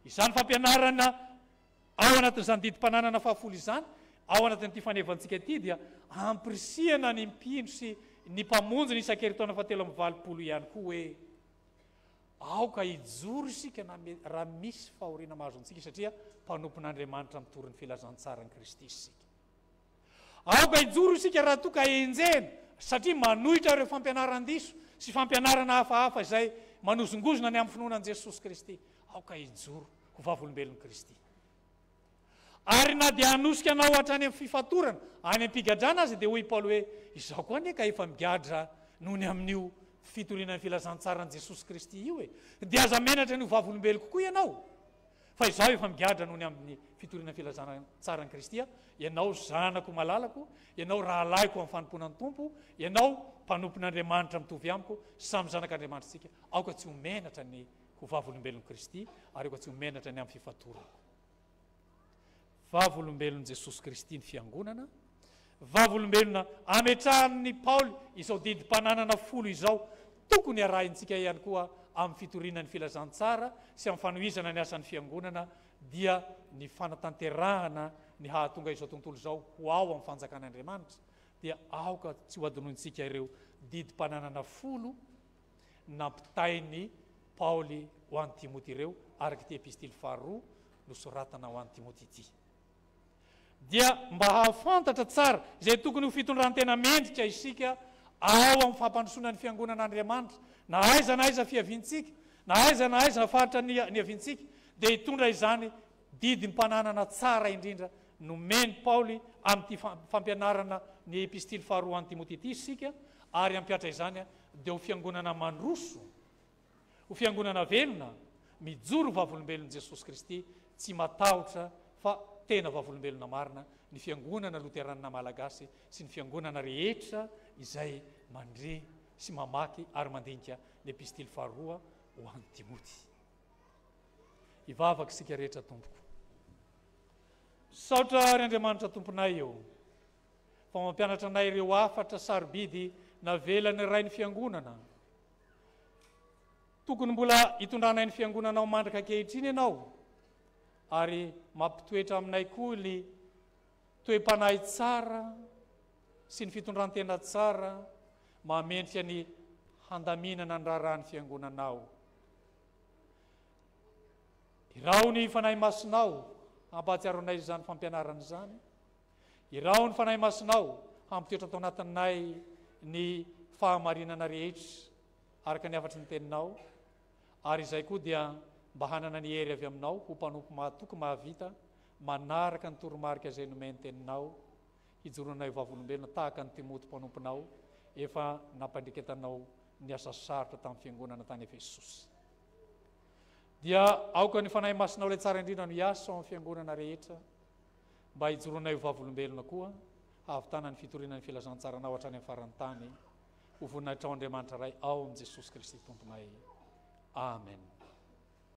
Izany fampianarana Ao anatin'izany didim-pananana fahafolo izany, ao anatin'ity fanevantsika ity dia ampirisihana ny mpino sy ny mpamonjy ny isan-kerintaona fahatelo amby valopolo ihany koa hoe aoka hijoro isika na raha misy fahoriana mahazo antsika satria mpanompon'Andriamanitra mitory ny filazantsaran'i Kristy isika. Aoka hijoro isika raha toa ka enjehina satria manohitra ireo fampianaran-diso sy fampianarana hafahafa izay manozongozona ny amin'ny finoana an'i Jesosy Kristy. Aoka hijoro ho vavolombelon'i Kristy. Ary na dia hanosika anao hatrany amin'ny fifatorana, any am-pigadrana aza, dia hoy i Paoly hoe, Izaho koa anie ka efa migadra noho ny amin'io fitoriana ny filazantsaran'i Jesosy Kristy io e! Dia aza menatra ny ho vavolombeloko koa ianao, fa izaho efa migadra noho ny amin'ny fitoriana ny filazantsaran'i Kristy aho, ianao zanako malalako, ianao rahalahiko amin'ny fanompoana ny Tompo, ianao mpanompon'Andriamanitra mitovy amiko, samy zanak'Andriamanitra isika, aoka tsy ho menatra ny ho vavolombelon'i Kristy, ary aoka tsy ho menatra ny amin'ny fifatorako. Vavolombelon'i Jesosy Kristy ny Fiangonana, vavolombelona ametrahan'i Paoly izao didim-pananana folo izao, tokony harahintsika ihany koa amin'ny fitoriana ny filazantsara sy amin'ny fanohizana ny asan'ny Fiangonana dia ny fanatanterahana ny hahatonga izao tontolo izao ho ao amin'ny fanjakan'Andriamanitra, dia aoka tsy hohadinointsika ireo didim-pananana folo nampitain'i Paoly ho an'i Timoty ireo, araka ity epistily faharoa nosoratana ho an'i Timoty ity. Dia mba hahafantatra tsara izay tokony ho fitondran-tena mendrika isika ao amin'ny fampandrosoana ny Fiangonan'Andriamanitra, na aiza na aiza fiaviantsika, na aiza na aiza faritra niaviantsika, dia hitondra izany didim-pananana tsara indrindra nomen'i Paoly amin'ity fampianarana ny epistily faharoa ho an'i Timoty ity isika, ary hampihatra izany dia ho fiangonana mandroso, ho fiangonana velona, mijoro ho vavolombelon'i Jesosy Kristy, tsy matahotra fa tena vavolombelona marina ny Fiangonana Loteranina Malagasy sy ny fiangonana rehetra izay mandre sy mamaky ary mandinika ny epistily faharoa ho an'i Timoty. Hivavaka isika rehetra tompoko. Misaotra ry Andriamanitra Tomponay ô. Fa mampianatra anay ireo hafatra sarobidy navelan'ny Rain'ny Fiangonana. Tokony mbola hitondranay ny Fiangonanao mandraka ankehitriny Ianao, ary mampitoetra aminay koa ny toe-panahy tsara sy ny fitondran-tena tsara mahamendrika ny handaminana ny raharahan'ny Fiangonanao. Iraho ny Fanahy Masinao hampahatsiaro anay izany fampianarana izany. Iraho ny Fanahy Masinao hampitoetra ato anatinay ny fahamarinana rehetra araka ny hafatry ny Teninao, ary izay koa dia mba hanana ny hery avy Aminao ho mpanompo mahatoky mahavita manaraka ny toromarika izay nomen'ny Teninao hijoroanay ho vavolombelona tahaka an'i Timoty mpanomponao efa nampandriketanao ny asa sarotra tamin'ny fiangonana tany Efesosy. Dia aoka ny Fanahy Masinao ilay tsara indrindra no hiasa ao amin'ny fiangonana rehetra mba hijoroanay ho vavolombelona koa, hahavitana ny fitoriana ny filazantsaranao hatrany amin'ny faran'ny tany. Ho voninahitrao Andriamanitra Ray ao amin'i Jesosy Kristy Tomponay. Amen.